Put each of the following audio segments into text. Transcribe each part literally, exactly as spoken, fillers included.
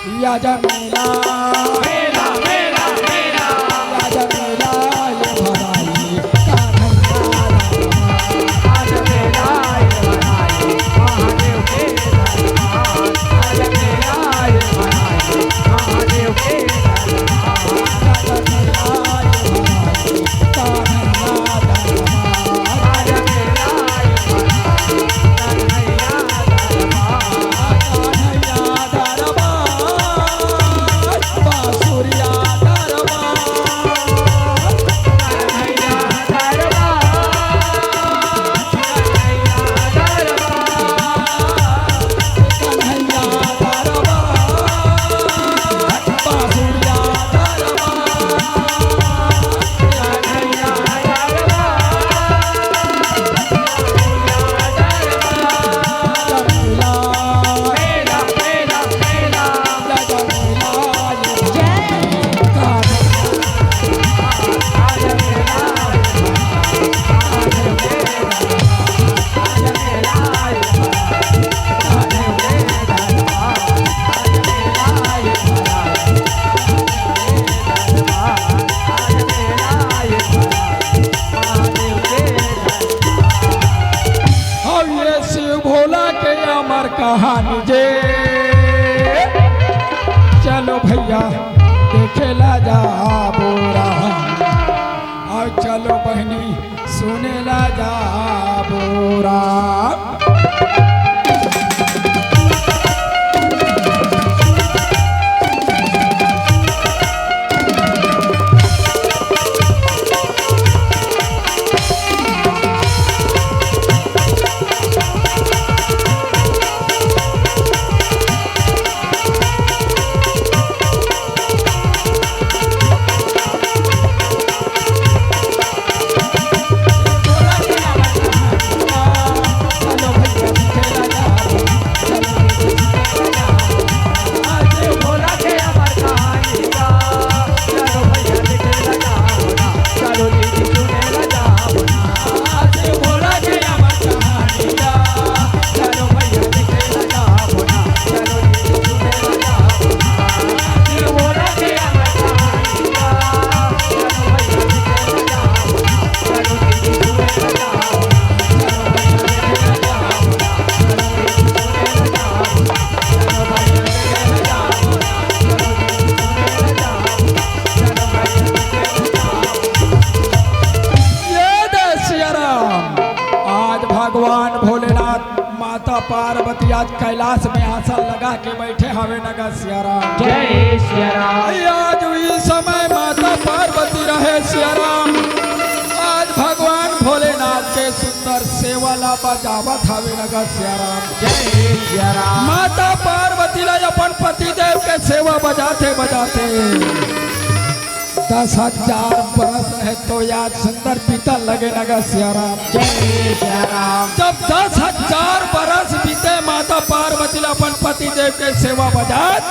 या जमेला, मेला, मेला, मेला। या जमेला, ये भराई, कान्हैया रामा। आज मेला, ये भराई, महादेव के दरबार। आज मेला, ये भराई, महादेव के दरबार। आज मेला, ये भराई, कान्हैया रामा। आज मेला, ये भराई, कान्हैया रामा। अब ये शिव भोला के अमर कहानी जे, चलो भैया देखे ला जाबो राम, अउ चलो बहिनी सुने ला जाबो राम। ये दे सिया राम, आज भगवान भोलेनाथ, माता पार्वती आज कैलाश में आसन लगा के बैठे हवे न गा सिया राम। जय सिया राम। आज उही समय माता पार्वती रहे सिया राम, आज भगवान भोलेनाथ के सुंदर सेवा ला बजावत हवे न गा सिया राम। जय सिया राम। माता पार्वती ला अपन पति देव के सेवा बजाते बजाते दस हजार बरस रहे तो याद सुंदर बीतन लगे न गा सिया राम। जय सिया राम। जब दस हजार बरस बीते माता पार्वती ला अपन पति देव के सेवा बजात,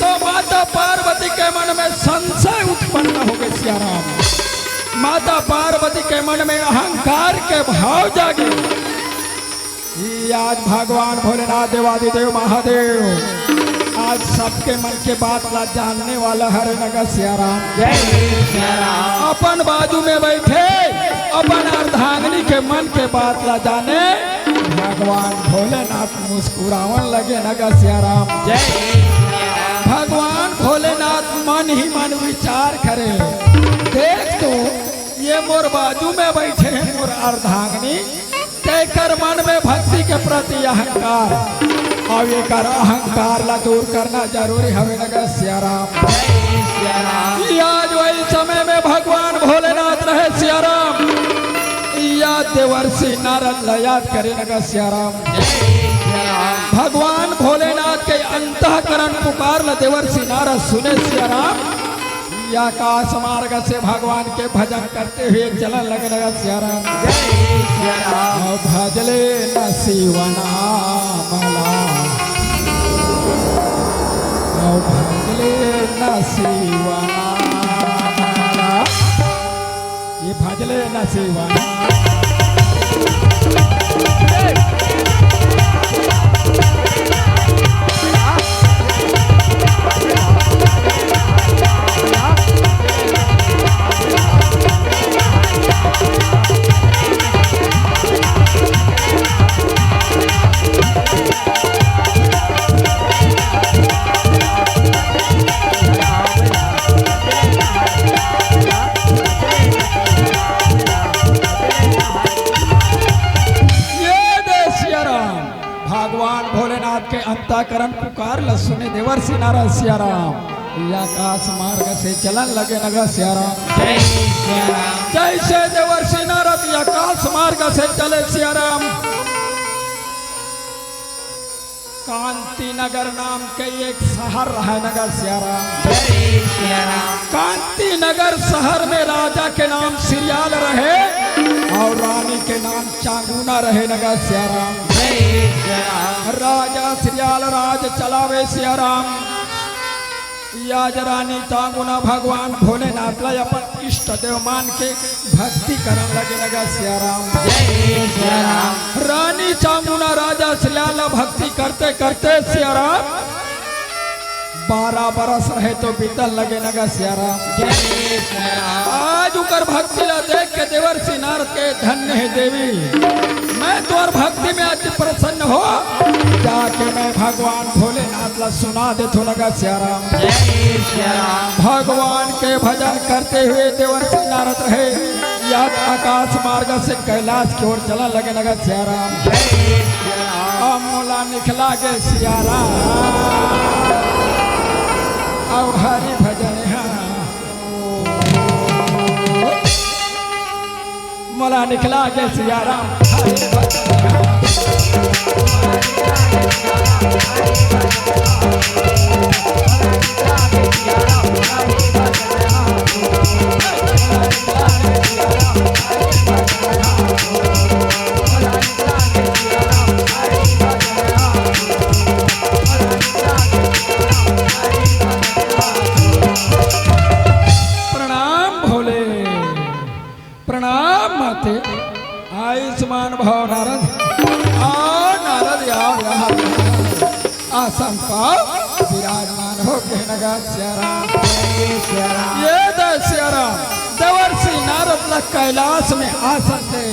तो माता पार्वती के मन में संशय उत्पन्न हो गए सिया राम। माता पार्वती के मन में अहंकार के भाव जागे। ई आज भगवान भोलेनाथ देवादिदेव महादेव आज सबके मन के बात ला जानने वाला हरे न गा सिया राम। जय सिया राम। अपन बाजू में बैठे अपन अर्धांगिनी के मन के बात ला जाने भगवान भोलेनाथ मुस्कुरावन लगे न गा सिया राम। जय सिया राम। भगवान भोलेनाथ मन ही मन विचार करे, देख तो ये मोर बाजू में बैठे हैं मोर अर्धांगिनी, तेकर मन में भक्ति के प्रति अहंकार, अउ एकर अहंकार ला दूर करना जरूरी हवे न गा सिया राम। जय सिया राम। ई आज वही समय में भगवान भोलेनाथ रहे सिया राम, ई आज देवर्षि नारद ला याद करे न गा सिया राम। जय सिया राम। भगवान भोलेनाथ के अंतःकरण पुकार ला देवर्षि नारद सुने सिया राम, ई आकाश मार्ग से भगवान के भजन करते हुए चलन लगे न गा सिया राम। जय सिया राम। अउ भजले न शिव नाम ला, अउ भजले न शिव नाम ला, ये भजले न शिव नाम। करन पुकार ल सुने देवर्षि नारद सिया राम। ये आकाश मार्ग से चलन लगे नगा सिया राम। जय सिया राम। जैसे देवर्षि नारद ये आकाश मार्ग से चले सिया राम, कांति नगर नाम के एक शहर रहे नगा सिया राम। जय सिया राम। कांति नगर शहर में राजा के नाम सिरियाल रहे और रानी के नाम चांगुना रहे नगा सिया राम। जय सिया राम। राजा सिरियाल राज चलावे सिया राम। आज रानी चांगुना भगवान भोलेनाथ ला अपन इष्ट देव मान के भक्ति करन लगे नगा सिया राम। जय सिया राम। रानी चांगुना राजा सिरियाल ला भक्ति करते करते सिया राम बारह बरस रहे तो बीतन लगे नगा सिया राम। जय सिया राम। आज उकर भक्ति ला देख के देवर्षि नारद के, धन्य हे देवी, मैं तोर भक्ति में अति प्रसन्न हो, जाके मैं भगवान भोलेनाथ ला सुना देथों नगा सिया राम। जय सिया राम। भगवान के भजन करते हुए देवर्षि नारद रहे, या आकाश मार्ग से कैलाश की ओर चलन लगे नगा सिया राम। जय सिया राम। अब मोला निकला गे सिया राम, अब हरि भजन हा। मोला निकला गे सिया राम, हरि भजन हा। प्रणाम भोले, प्रणाम माते। आयुष्मान भव नारद। आओ नारद, आओ यहाँ। आसन पाओ, विराजमान हो के नगा सिया राम। जय सिया राम। ये दे सिया राम, देवर्षि नारद ला कैलाश में आसन दे।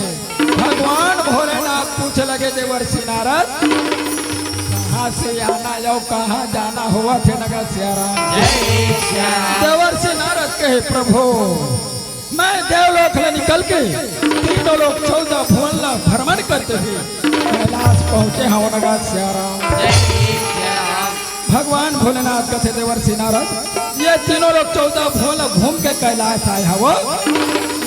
भगवान भोलेनाथ पूछे लगे देवर्षि नारद, कहाँ से आना यो, कहाँ जाना होवत हे नगा सिया राम। जय सिया राम। देवर्षि नारद कहे, प्रभु, मैं देवलोक ले निकल के तीनों लोक चौदह भुवन ला भ्रमण करते हुए कैलाश पहुँचे हवं नगा सिया राम। जय सिया राम। भगवान भोलेनाथ कथे, देवर्षि नारद, ये तीनों लोक चौदह भुवन ला घूम के कैलाश आए हवं,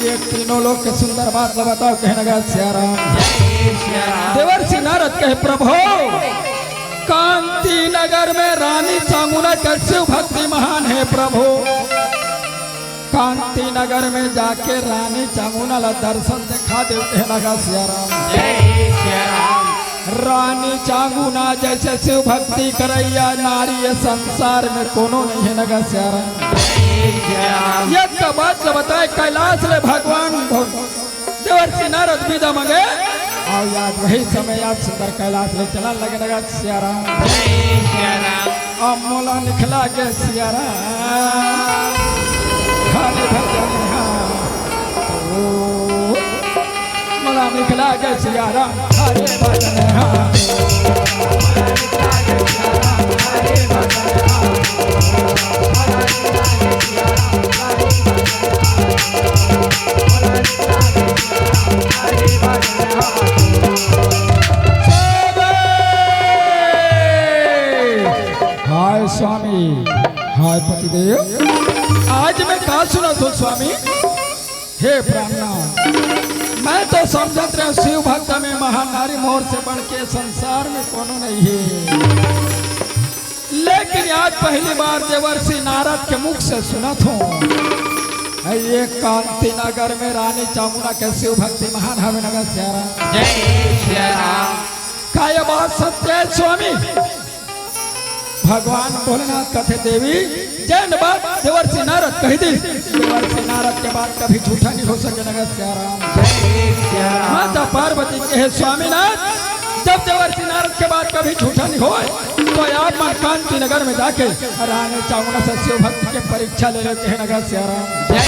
ये तीनों लोक के सुंदर बात ला बताओ, कहे नगा सिया राम। जय सिया राम। देवर्षि नारद कहे, प्रभु, कांति नगर में रानी चामुना के शिव भक्ति महान हे प्रभु। कांति नगर में जाके रानी चामुना ला दर्शन देखा देव, कहे नगा सिया राम। जय सिया राम। रानी चामुना जैसे शिव भक्ति करैया नारी ये संसार में कोनो नहीं हे नगा सिया राम। जय सिया राम। ये का बात ला बताए कैलाश ले भगवान भो-, देवर्षि नारद बिदा मांगे, अउ आज वही समय आज सुंदर कैलाश ले चलन लगे नगा सिया राम। जय सिया राम। अब मोला निकला गे सिया राम, हरि भजन हा। ओ, मोला निकला गे सिया राम, हरि भजन हा। हाय स्वामी, हाय पतिदेव, आज मैं का सुनत हों स्वामी? हे ब्राह्मणा, मैं तो समझत रहेंव शिव भक्त में महान नारी मोर से बढ़ के संसार में कोनो नहीं हे। लेकिन आज पहली बार देवर्षि नारद के मुख से सुनत हों, ये कांति नगर में रानी चामुना के शिव भक्ति महान हवे नगा सिया राम। जय सिया राम। का ये बात सत्य हे स्वामी? भगवान भोलेनाथ कथे, देवी, जेन बात देवर्षि नारद कहि दिस, देवर्षि नारद के बात कभी झूठा नहीं हो सके नगा सिया राम। जय सिया राम। माता पार्वती कहे, स्वामीनाथ, जब देवर्षि नारद के बात कभी झूठा नहीं होय, तो आप मन कांति नगर में जाके रानी चामुना से शिव भक्ति के परीक्षा ले लेते हैं नगा सिया राम। जय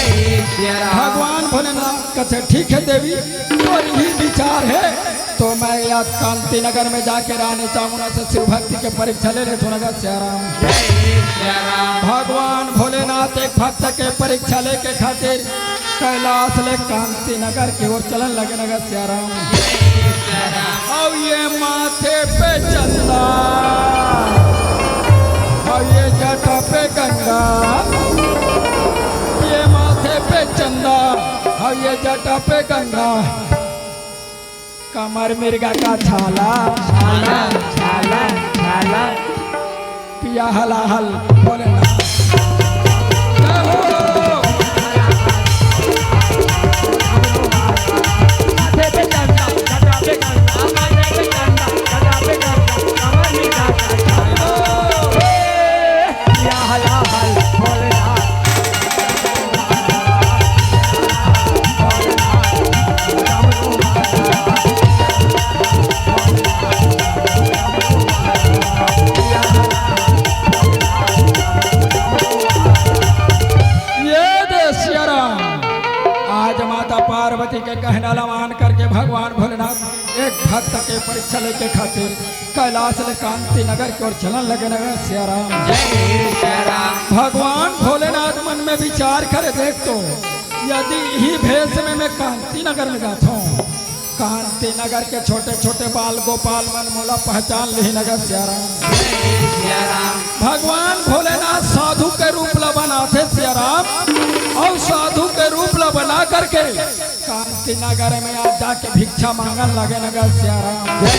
सिया राम। भगवान भोलेनाथ कथे, ठीक हे देवी, तोर ही विचार हे, तो मैं आज कांति नगर में जाके रानी चामुना से शिव भक्ति के परीक्षा ले लेथों नगा सिया राम। जय सिया राम। भगवान भोलेनाथ एक भक्त के परीक्षा लेके खातिर कैलाश ले कांति नगर की ओर चलन लगे नगा सिया राम। जय सिया राम। अब ये मात पे चंदा, हव ये जटा पे गंगा, ये माथे पे चंदा, हव ये जटा पे गंगा। कमर मिर्गा का छाला, छाला, छाला, छाला। पिया हलाहल भोलेनाथ। जय हो। ये दे सिया राम, आज माता पार्वती के कहना ला मान करके भगवान भोलेनाथ एक भक्त के परीक्षा लेके खातिर कैलाश ले कांति नगर की ओर चलन लगे नगर सिया राम। जय सिया राम। भगवान भोलेनाथ मन में विचार करे, देख तो, यदि इही भेष में मैं कांति नगर में जाथों, कांति नगर के छोटे छोटे बाल गोपाल मन मोला पहचान लिही नगर सिया राम। जय सिया राम। भगवान भोलेनाथ साधु के रूप ला बनाथे सिया राम, अउ साधु के रूप ला बना करके कांति नगर में आ जाके भिक्षा मांगन लगे नगर सिया राम। जय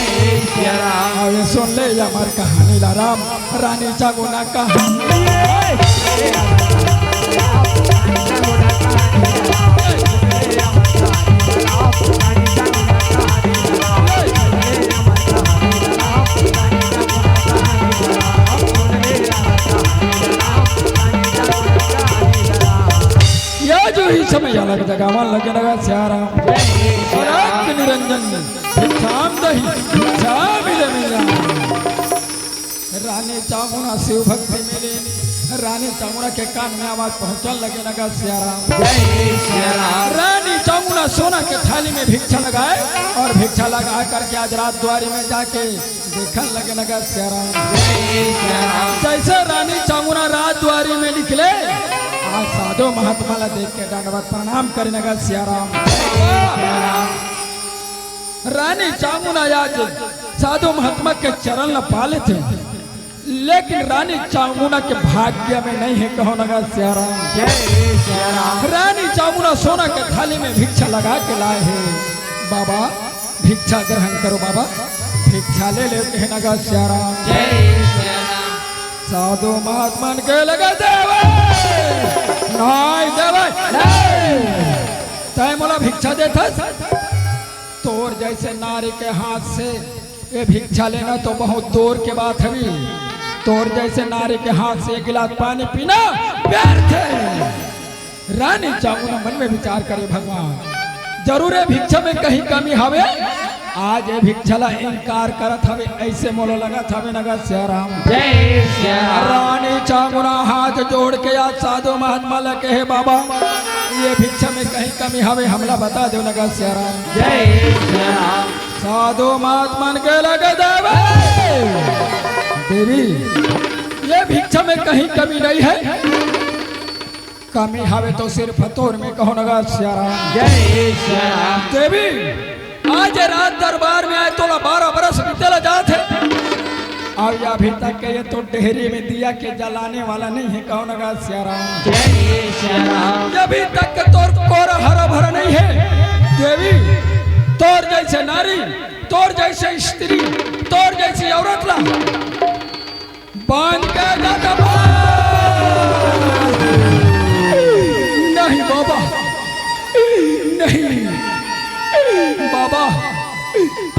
सिया राम। अउ ये सुन ले ये हमर कहानी ला राम, रानी चामुना कहानी। या जो ही समय अलग जगावन लगे नगर सिया राम। जय सिया राम। अलख निरंजन भिक्षाम दही, भिक्षाम दे मैया। रानी चामुना शिव भक्ति मिली, रानी चामुना के कान में आवाज पहुंचन लगे नगर सिया राम। जय सिया राम। रानी चामुना सोना के थाली में भिक्षा लगाए अउ भिक्षा लगा करके आज राज द्वारी में जाके देखन लगे नगर सिया राम। जय सिया राम। जैसे रानी चामुना राज द्वारी में निकले, आज साधु महात्मा ला देख के दंडवत प्रणाम करे नगर सिया राम। जय सिया राम। रानी चामुना आज साधु महात्मा के चरण ला पा लेथे, लेकिन रानी चामुना के भाग्य में नहीं है, कहो नगर सिया राम। जय सिया राम। रानी चामुना सोना के थाली में भिक्षा लगा के लाए हे, बाबा भिक्षा ग्रहण करो बाबा, भिक्षा ले ले, कहे नगर सिया राम। जय सिया राम। साधु महात्मन के लगे देवे, नहीं देवे, नहीं। तय मोला भिक्षा देथस, तोर जैसे नारी के हाथ से ये भिक्षा लेना तो बहुत दूर के बात हवे। तोर जैसे नारी के हाथ से एक गिलास पानी पीना व्यर्थ है। रानी चामुना मन में विचार करे, भगवान, जरूर ये भिक्षा में कहीं कमी हवे। आज ये भिक्षा ला इनकार करत हवे, ऐसे मोला लगत हवे नगर सिया राम। जय सिया राम। रानी चामुना हाथ जोड़ के आज साधु महात्मा ला कहे, बाबा, ये भिक्षा में कहीं कमी हवे, हमला बता दो नगर सिया राम। जय सिया राम। साधु महात्मन के लगे देवे, देवी, ये भिक्षा में कहीं कमी नहीं है, कमी हवे तो सिर्फ तोर में, कहो नगर सिया राम। जय सिया राम। देवी, आज राज दरबार में आए तोला बारह बरस बीते ला जात हे, अउ ये अभी तक के ये तो डेहरी में दिया के जलाने वाला नहीं है, कहो नगर सिया राम। जय सिया राम। ये अभी तक के तोर कोरा हरा भरा नहीं है। देवी, तोर जैसे नारी, तोर जैसे स्त्री, तोर जैसी औरत ला बांध के जाता बांध। नहीं बाबा, नहीं बाबा,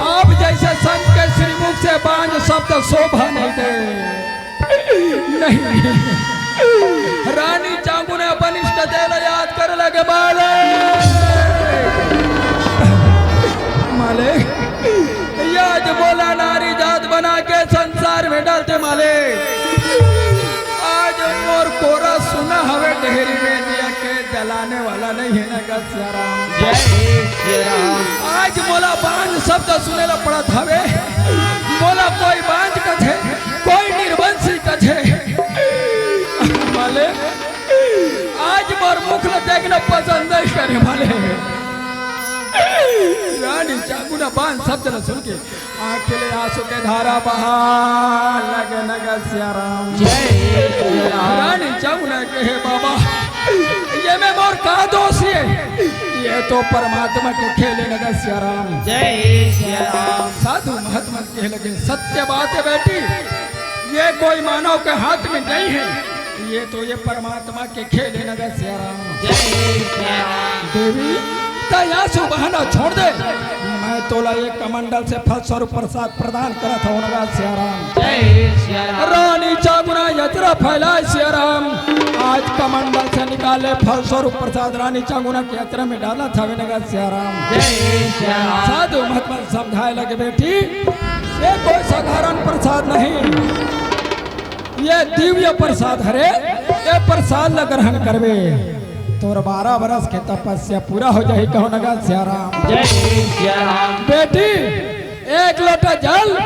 आप जैसे संत के श्रीमुख से बांझ शब्द शोभा नहीं दे। नहीं, रानी चांगू ने अपन इष्ट देव ला याद करे लगे, माले, माले, ये आज मोला नारी जात बना के संसार में डालते माले। आज मोर कोरा सुना हवे, डेहरी में दिया के जलाने वाला नहीं है नगर सिया राम। जय सिया राम। आज मोला बांझ शब्द सुने ला पड़त हवे। मोला कोई बांझ कथे, कोई निर्वंशी कथे। माले, आज मोर मुख ला देखना पसंद नहीं करे माले। रानी गुना बान सब जन सुन के आँख ले आंसू के धारा बहा लगे नगा सिया राम। जय सिया राम। रानी चामुना कहे, "बाबा, ये में मोर का दोष हे? ये तो परमात्मा के खेल हे नगा सिया राम।" जय सिया राम। साधु महात्मा कहे लगे, "सत्य बात हे बेटी, ये कोई मानव के हाथ में नहीं हे, ये तो ये परमात्मा के खेल हे नगा सिया राम।" जय सिया राम। देवी, तैं आंसू बहाना छोड़ दे, मैं तोला एक कमंडल से फल स्वरूप प्रसाद प्रदान करत हूँ नगा सिया राम। जय सिया राम। रानी चामुना यात्रा फैलाए सिया राम, आज कमंडल से निकाले फल स्वरूप प्रसाद रानी चामुना के यात्रा में डालत हवे नगा सिया राम। जय सिया राम। साधु महात्मा समझाए लगे, "बेटी, ये कोई साधारण प्रसाद नहीं, ये दिव्य प्रसाद हरे, ये प्रसाद ला ग्रहण करबे, तोर बारह बरस के तपस्या पूरा हो जाही," कहो नगा सिया राम। जय सिया राम। "बेटी, एक लोटा जल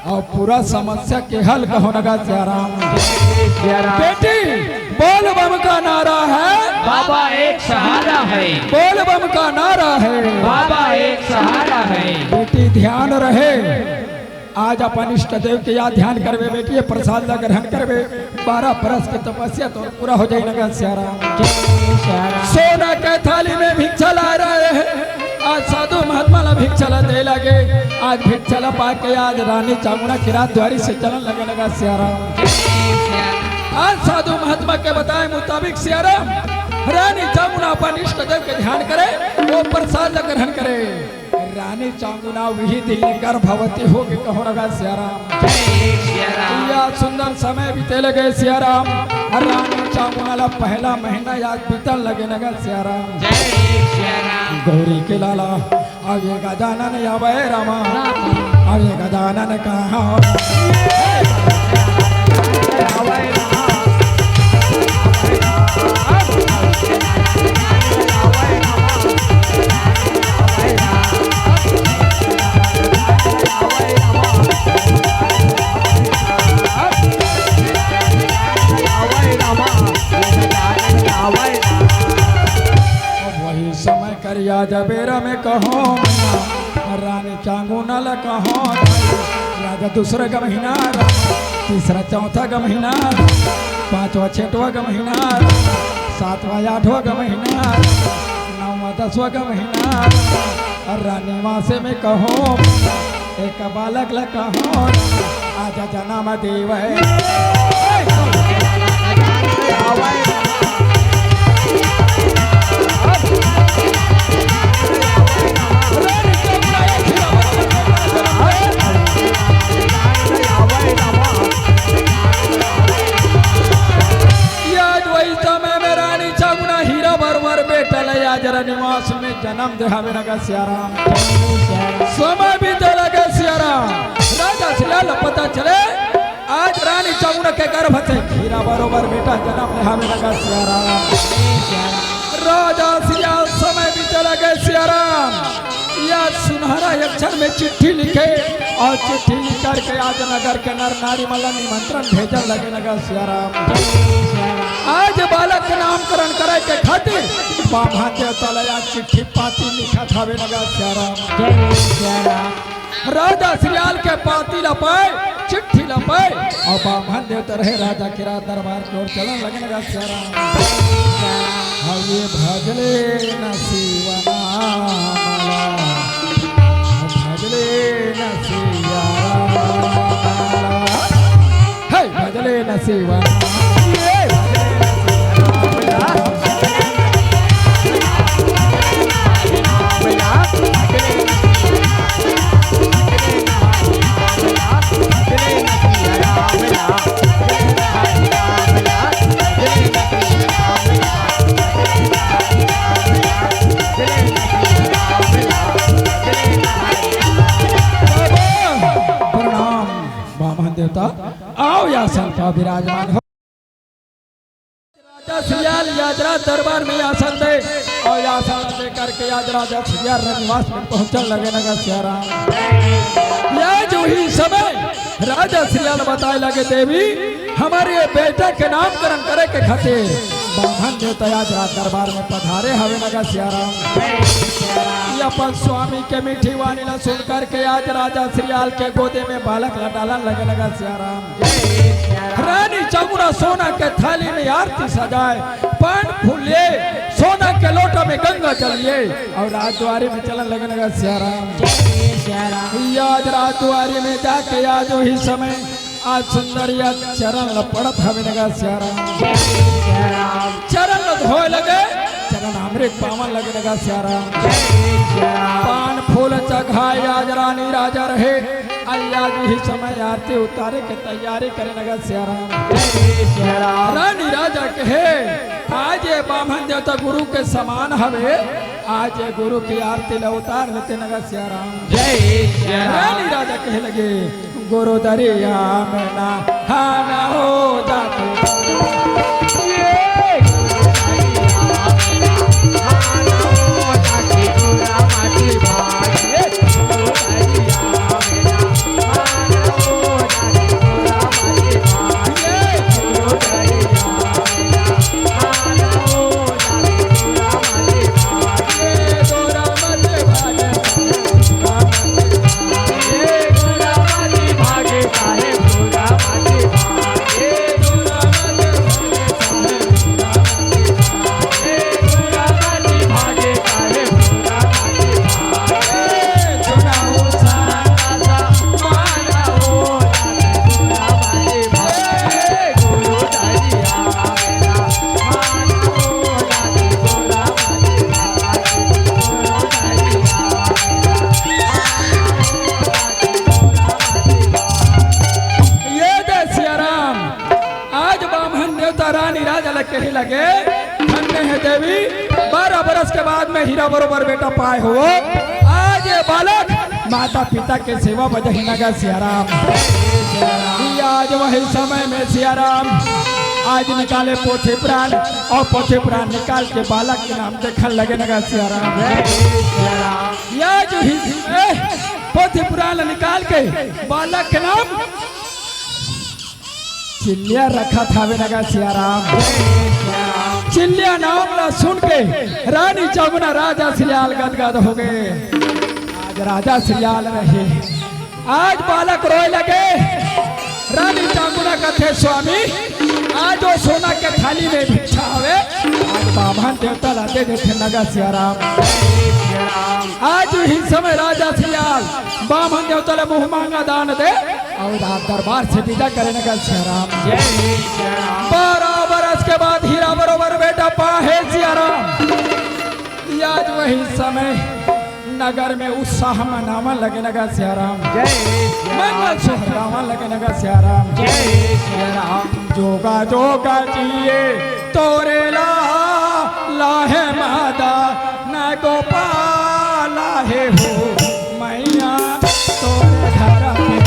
और पूरा समस्या के हल," कहो नगा सिया राम। जय सिया राम। "बेटी, बोल बम का नारा है, बाबा एक सहारा है। बोल बम का नारा है, बाबा एक सहारा है। बेटी, ध्यान रहे, आज अपन इष्ट देव के याद ध्यान करबे बेटी, ये प्रसाद ला ग्रहण करबे, बारह बरस के तपस्या तो पूरा हो जाही नगा सिया राम।" जय सिया राम। सोना के थाली में भिक्षा ला रहे हैं, आज साधु महात्मा ला भिक्षा ला दे लगे, आज भिक्षा ला पाके आज रानी चामुना के राजद्वारी से चलन लगे नगा सिया राम। जय सिया राम। आज साधु महात्मा के बताए मुताबिक सिया राम, रानी चामुना अपन इष्ट देव के ध्यान करे, वो प्रसाद ला ग्रहण करे। रानी चामुना वही दिन गर्भवती होके कहो नगा सिया राम। जय सिया राम। या सुंदर समय बीते लगे सिया राम। रानी चामुना ला पहला महीना याद बीतन लगे नगा सिया राम। जय सिया राम। गौरी के लाला, अवे गजानन आवे रामा, रामा। अवे गजानन कहाँ? वही समय करिया जबेरा में कहो महीना, रानी चामुना ला कहो, राजा दूसरा का महीना, तीसरा चौथा का महीना, पांचवा छठवा का महीना, सातवां आठवां का महीना, नौवां दसवां का महीना, और रानी मासे में कहो, एक बालक ला कहो, आजा जनम देवे। आज वही समय में रानी चामुना हीरा बरोबर बेटा ला आज रनिवास में जनम देहावे नगा सिया राम। समय बीते लगे सिया राम। राजा सियाल ला पता चले आज रानी चामुना के गर्भ से हीरा बरोबर बेटा जनम देहावे नगा सिया राम। राजा सियाल समय बीते लगे सिया राम। या सुनहरा अक्षर में चिट्ठी लिखे और चिट्ठी लिख करके आज नगर के नर नारी मन ला निमंत्रण भेजन लगे नगा सिया राम। आज बालक के नामकरण करे के खातिर बाम्हन देवता ला आज चिट्ठी पाती लिखत हवे नगा सिया राम। जय सिया राम। राजा सियाल के पाती ला पाए, चिट्ठी ला पाए और बाम्हन देवता रहे राजा के राज दरबार के ओर चलन लगे नगा सिया राम। हवे भजले न शिव नाम ला, भजले न सिया राम ला। हे भजले न शिव नाम, हे भजले न शिव नाम ला। प्रणाम बामन देवता, आओ आसन पर विराजमान हो। राजा सियाल याजरा दरबार में आसन दे और आसन दे करके आज राजा सियाल रनिवास में पहुंचन लगे नगा सिया राम। या जो ही समय राजा सियाल बताए लगे, देवी, हमारे ये बेटा के नामकरण करे के खातिर बाम्हन देवता आज राज दरबार में पधारे हवे नगा सियाराम। ये अपन स्वामी के मीठी वाणी ला सुन करके आज राजा सियाल के गोदे में बालक ला डालन लगे नगा सियाराम। रानी चमुना सोना के थाली में आरती सजाए, पान फूल लिए, सोना के लोटा में गंगा जल लिए अउ राज दुआरी में चलन लगे नगा सियाराम। ये आज राज दुआरी में जाके आज वही समय आज सुंदरिया चरण ल पड़त हवे नगा सियाराम। चरण ल धोए लगे, चरण अमृत पावन लगे नगा सियाराम। पान फूल चघाए आज रानी राजा रहे, आज आज ही समय आरती उतारे के तैयारी करे नगा सियाराम। रानी राजा कहे, आज ये बाम्हन देवता गुरु के समान हवे, आज ये गुरु के आरती ल उतार लेते नगा सियाराम। रानी राजा कहे लगे, गुरु दरिया में नहाना हो जाते। ये दे सियाराम, आज बाम्हन देवता रानी राजा ल कहे लगे, धन्य है देवी, बारह बरस के बाद में हीरा बरोबर बेटा पाए हो। आज ये बालक माता पिता के सेवा बजही नगा सियाराम। ये आज वही समय में सियाराम आज निकाले पोथी पुराण अउ पोथी पुराण निकाल के बालक के नाम देखन लगे नगा सियाराम। या जो ही, ए, पोथी पुराण निकाल के बालक के नाम चिल्लिया रखत हवे नगा सियाराम। चिल्लिया नाम ला सुन के रानी चमुना राजा सियाल गदगद हो गए। आज राजा सियाल रहे, आज बालक रोए लगे। रानी चमुना कथे, स्वामी, आज वो सोना के थाली में भिक्षा हवे, आज बाम्हन देवता ला दे देथे नगा सियाराम। आज ही समय राजा सियाल बाम्हन देवता ला मुंह मांगा दान दे अउ राज दरबार से विदा करे नगा सियाराम। बारह बरस के बाद हीरा बरोबर बेटा पाहे सियाराम। आज वही समय नगर में उत्साह मनावन लगे नगा सियाराम। मंगल सोहर गावन लगे नगा सियाराम। जोगा जोगा जिए तोरे ला, लाहे मादा न गोपाल लाहे हो मैया तोरे घर में।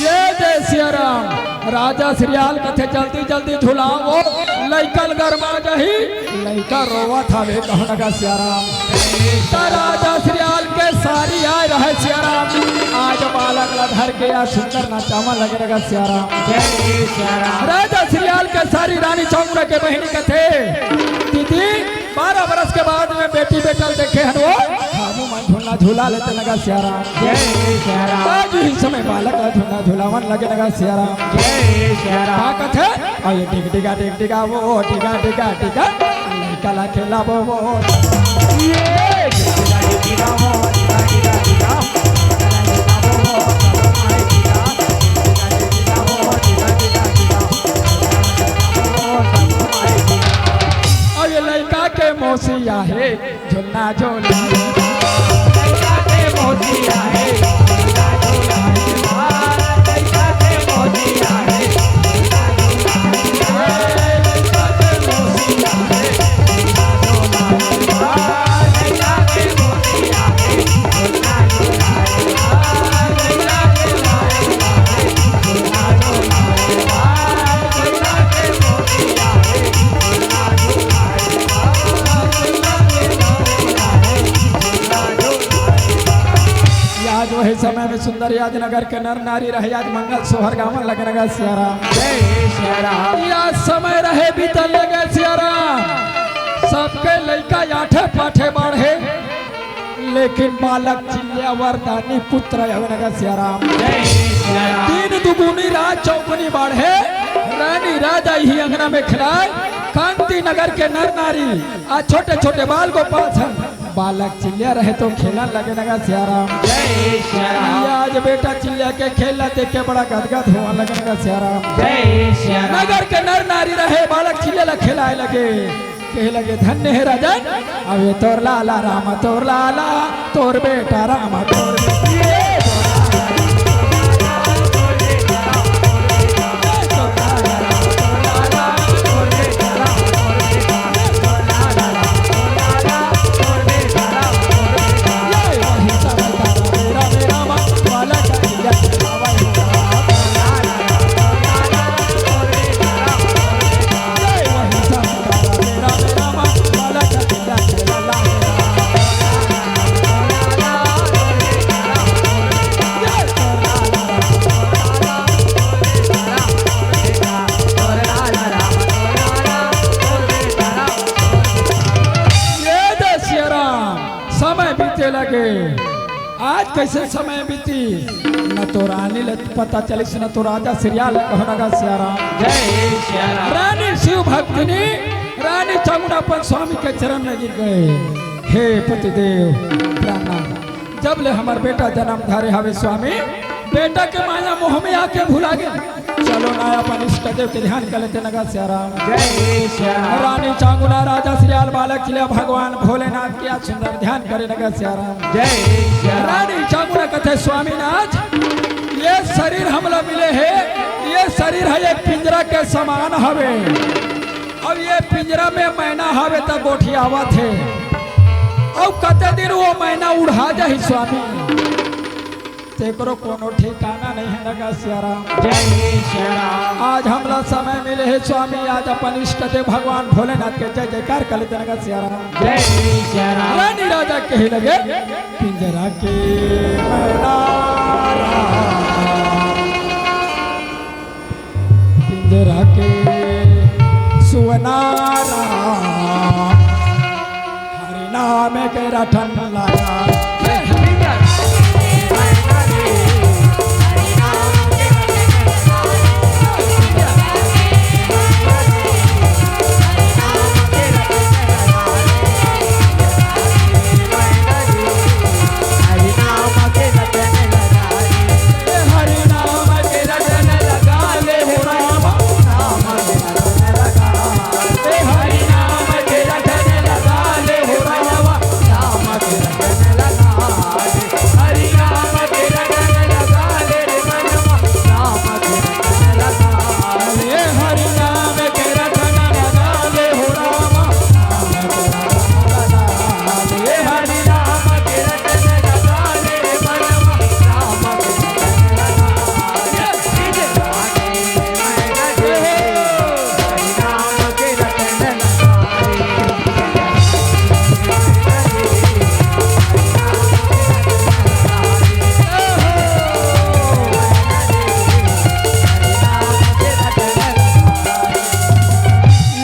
ये दे सियाराम, राजा सियाल कथे जल्दी जल्दी झुलाओ, लइका ल गरमा जाही, लइका रोवत हवे कहूं नगा सियाराम। त राजा सियाल के सारी आए रहे सियाराम, आज बालक ला धर के आज सुंदर नचावन लगे नगा सियाराम। राजा सियाल के सारी रानी चौमुना के बहिनी कथे, दीदी, बारह बरस के बाद में बेटी बेटा ल देखे हन वो, हमू मन झुलना झुला लेते नगा सियाराम। आज ही समय बालक ला झुलना झुलावन लगे नगा सियाराम। का कथे? अउ ये डिग डिगा डिग डिगा वो, डिगा डिगा डिगा, लइका ला खेलाबो वो। मोसिया हे, झुलना झुला। लइका के मोसिया हे, झुलना झुला। लइका के मोसिया हे, झुलना झुला। लइका के मोसिया हे, झुलना झुला। लइका के मोसिया हे, झुलना झुला। लइका के मोसिया हे, झुलना झुला। आज वही समय में सुंदर याद नगर के नर नारी रहे, आज मंगल सोहर गावन लगे नगा सियाराम। जय सियाराम। या समय रहे बीतल लगे सियाराम, सबके लइका आठे पाठे बाढ़े, लेकिन बालक चिल्लिया वरदानी पुत्र हवे नगा सियाराम। जय सियाराम। दिन दुगुनी रात चौगुनी बाढ़े, रानी राजा ही अंगना में खिलाए, कांति नगर के नर नारी आ छोटे छोटे बाल गोपाल संग बालक चिल्लिया रहे तो खेलन लगे नगा सियाराम। जय सियाराम। ये आज बेटा चिल्लिया के खेल ला देख के बड़ा गदगद होवन लगे नगा सियाराम। जय सियाराम। नगर के नर नारी रहे बालक चिल्लिया ला खेलाए लगे, कहे लगे धन्य हे राजन, अबे तोर लाला राम तोर लाला, तोर बेटा राम तोर बेटी। ये दे सियाराम, समय बीते लगे। आज कैसे समय बीती, न तो रानी ले पता चलिस, न तो राजा सिरियाल कहो नगा सियाराम। जय सियाराम। रानी शिव भक्तिनी, रानी चांगुना अपन स्वामी के चरण में गिर गए। हे पतिदेव, प्राणनाथ, जब ले हमर बेटा जन्म धारे हवे स्वामी, बेटा के माया मोह में आके भुला गए। चलो ना अपन इष्ट देव के ध्यान कर लेते नगा सियाराम। जय सियाराम। रानी चांगुना राजा सियाल बालक चिल्लिया भगवान भोलेनाथ के आज सुंदर ध्यान करे नगा सियाराम। जय सियाराम। रानी चांगुना कथे स्वामीनाथ, ये शरीर हमला मिले हे, ये शरीर हे एक पिंजरा के समान हवे। अब ये पिंजरा में मैना हवे त गोठियावत हे, अब कते दिन वो मैना उड़ा जाही स्वामी, तेकरो कोनो ठिकाना नहीं हे नगा सियाराम। जय सियाराम। आज हमला समय मिले हे स्वामी, आज अपन इष्ट देव भगवान भोलेनाथ के जय जयकार कर लेते नगा सियाराम। जय सियाराम। रानी राजा कहे लगे, पिंजरा के मैना, पिंजरा के सुअनारा, हरि नाम के रटन लगा।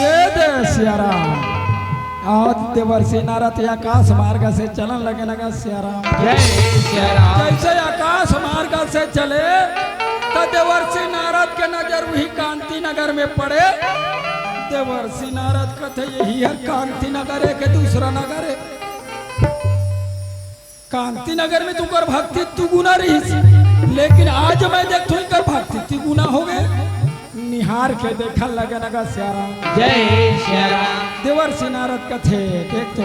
ये दे सियाराम। आज देवर्षि नारद आकाश मार्ग से चलन लगे नगा सियाराम। जय सियाराम। जैसे आकाश मार्ग से चले, त देवर्षि नारद के नजर वही कांति नगर में पड़े। देवर्षि नारद कथे, यही हर कांति नगर हे के दूसरा नगर हे? कांति नगर में तुकर भक्ति तिगुना रहिस, लेकिन आज मैं देखथों इकर भक्ति तिगुना हो गए। निहार के देखन लगे न गा सियाराम। जय सियाराम। देवर्षि नारद कथे, "देख तो,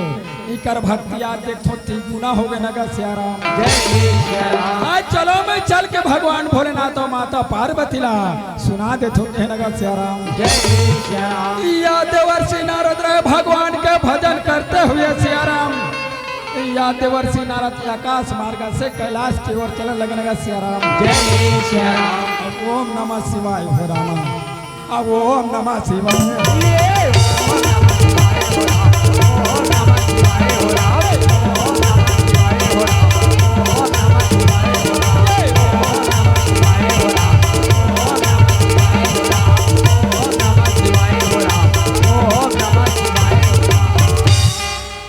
इकर भक्ति आज देख तो तिगुना होगे न गा सियाराम।" जय सियाराम। आज चलो मैं चल के भगवान भोलेनाथ अउ माता पार्वती ला सुना देथों कहे न गा सियाराम। जय सियाराम। या देवर्षि नारद रहे भगवान के भजन करते हुए सियाराम। या देवर्षि नारद आकाश मार्ग से कैलाश की ओर चले लगे न गा सियाराम। जय सियाराम। ओम नमः शिवाय हो रामा। अब ओम नमः शिवाय।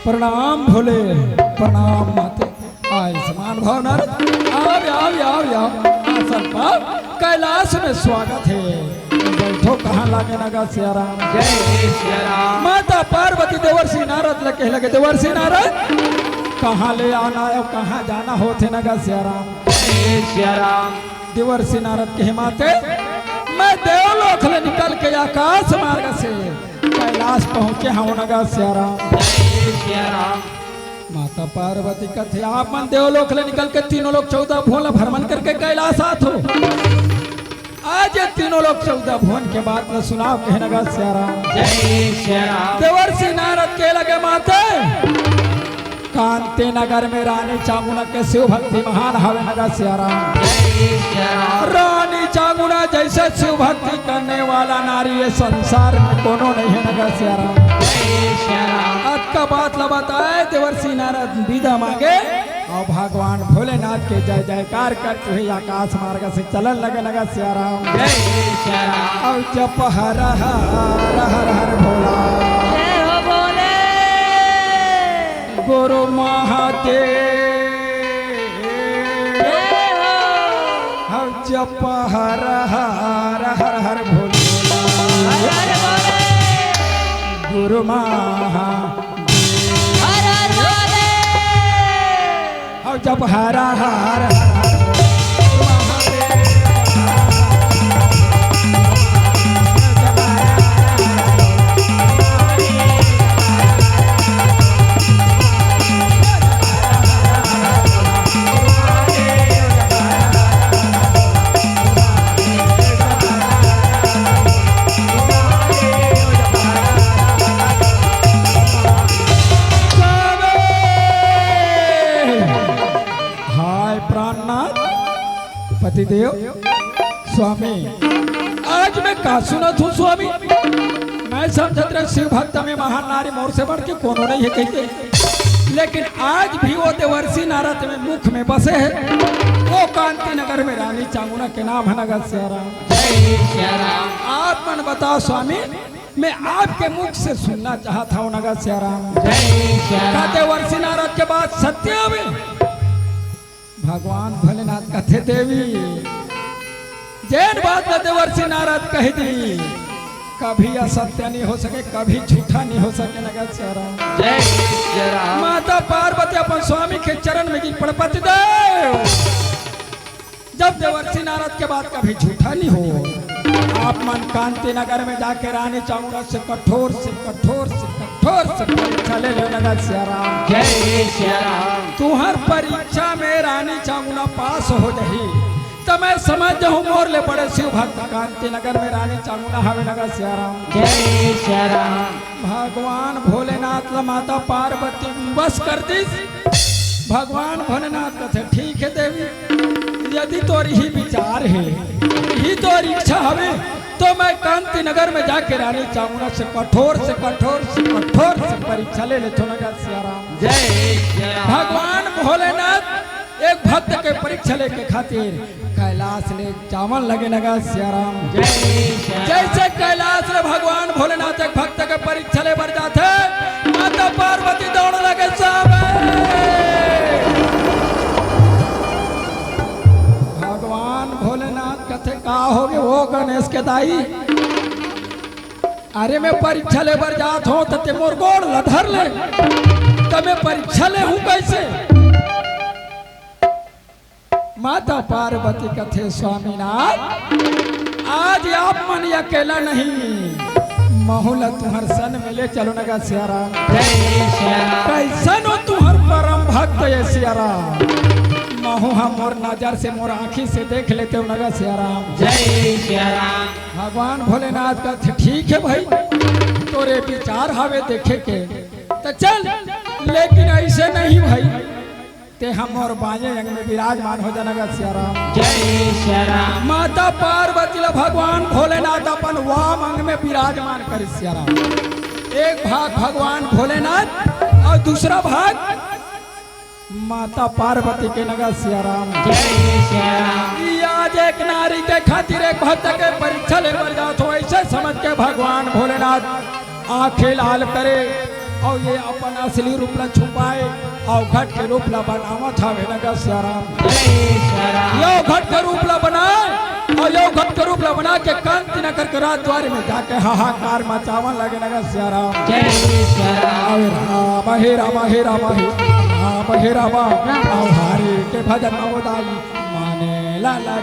प्रणाम भोले, प्रणाम माते। आयुष्मान भव नारद, आव, आव, आव, आव। आसन पाव, कैलाश में स्वागत हे। बैठो, कहाँ लागे न गा सियाराम। जय सियाराम। माता पार्वती देवर्षि नारद ल कहे लगे, "देवर्षि नारद, कहाँ ले आना हे अउ कहाँ जाना होथे न गा सियाराम?" जय सियाराम। देवर्षि नारद कहे, "माते, मैं देवलोक ले निकल के आकाश मार्ग से कैलाश पहुँचे हँव न गा सियाराम।" जय सियाराम। माता पार्वती कथे, "आप मन देवलोक ले निकल के तीनों लोक चौदह भुवन ल भ्रमण करके कैलाश आत हो। आज ये तीनों लोक चौदह भुवन के बात ल सुनाव कहे न गा सियाराम।" जय सियाराम। देवर्षि नारद कहे लगे, "माते, कांति नगर में रानी चामुना के शिव भक्ति महान हवे न गा सियाराम।" जय सियाराम। रानी चामुना जैसे शिव भक्ति करने वाला नारी ये संसार में कोनो नहीं हे न गा सियाराम। जय सियाराम। अतका बात ल बताए देवर्षि नारद बिदा मांगे अउ भगवान भोलेनाथ के जय जयकार करते हुए आकाश मार्ग से चलन लगे न गा सियाराम। जय सियाराम। अउ जप हर हर हर हर भोला। जय हो भोले। गुरु महादेव। जय हो। अउ जप हर हर हर हर भोला। हर हर भोले। गुरु महा हर हर भोले। अउ जप हर हर हर हर। हाय प्राणनाथ, पतिदेव, स्वामी, आज मैं का सुनत हूँ स्वामी? मैं समझत रहे शिव भक्त में महान नारी मोर से बढ़ के कोनो नहीं हे कहिके, लेकिन आज भी वो देवर्षि नारद में मुख में बसे हे। वो कांति नगर में रानी चामुना के नाम हे न गा सियाराम। जय सियाराम। आप मन बताओ स्वामी, मैं आपके मुख से सुनना चाहत हँव न गा सियाराम। जय सियाराम। का देवर्षि नारद के बात सत्य हवे? भगवान भोलेनाथ कथे, "देवी, जेन बात ला देवर्षि नारद कहि दिस, कभी असत्य नहीं हो सके, कभी झूठा नहीं हो सके न गा सियाराम।" जय सियाराम। माता पार्वती अपन स्वामी के चरण में गिर पड़े, "पतिदेव, जब देवर्षि नारद के बात कभी झूठा नहीं हो, आप मन कांति नगर में जाके रानी चामुंडा से कठोर से कठोर से कठोर से परीक्षा ले लेव न गा सियाराम।" जय सियाराम। तुंहर परीक्षा में रानी चामुंडा पास हो जाही, त मैं समझ जाहूँ मोर ले बड़े शिव भक्त कांति नगर में रानी चामुंडा हवे न गा सियाराम। जय सियाराम। भगवान भोलेनाथ ला माता पार्वती विवश कर दिस। भगवान भोलेनाथ कथे, "ठीक हे देवी, यदि तोर इही विचार हे, इही तोर इच्छा हवे, तो मैं कांति नगर में जाके रानी चामुंडा से कठोर से कठोर से कठोर से परीक्षा ले लेथों न गा सियाराम।" जय सियाराम। भगवान भोलेनाथ एक भक्त के परीक्षा लेके खातिर कैलाश ले जावन लगे न गा सियाराम। जय सियाराम। जैसे कैलाश ले भगवान भोलेनाथ एक भक्त के परीक्षा ले बर जाथे, माता पार्वती दौड़ लगे सामने। भगवान भोलेनाथ कथे, "का होगे ओ गणेश के दाई? अरे मैं परीक्षा ले बर जात हूँ त तें मोर गोड़ ल धर ले, त मैं परीक्षा ले हूँ कैसे?" माता पार्वती कथे, "स्वामीनाथ, आज आप मन अकेला नहीं, महू ला तुंहर संग में ले चलो न गा सियाराम। जय सियाराम। कैसन हो तुंहर परम भक्त ये सियाराम, महू हा मोर नजर से, मोर आँखी से देख लेते हो न गा सियाराम। जय सियाराम। भगवान भोलेनाथ कथे, ठीक है भाई, तोरे विचार हवे देखे के, त चल, लेकिन ऐसे नहीं भाई, ते हा मोर बाएं अंग में विराजमान हो जा न गा सियाराम। जय सियाराम। माता पार्वती ला भगवान भोलेनाथ अपन वाम अंग में विराजमान करे सियाराम। एक भाग भगवान भोलेनाथ अउ दूसरा भाग माता पार्वती के न गा सियाराम। जय सियाराम। ई आज एक नारी के खातिर एक भक्त के परीक्षा ले बर जात हो, ऐसे समझ के भगवान भोलेनाथ आँखें लाल करे अउ ये अपन असली रूप ला छुपाए अउ घट के रूप ला बनावत हवे न गा सियाराम। जय सियाराम। ये घट के रूप ला बनाए अउ ये घट के रूप ला बना के कांति नगर के राजद्वार में जाके हाहाकार मचावन लगे न गा सियाराम। जय सियाराम। अउ राम हे राम हे राम हे राम हे राम अउ हरि के भजन अवदाई माने ला ला।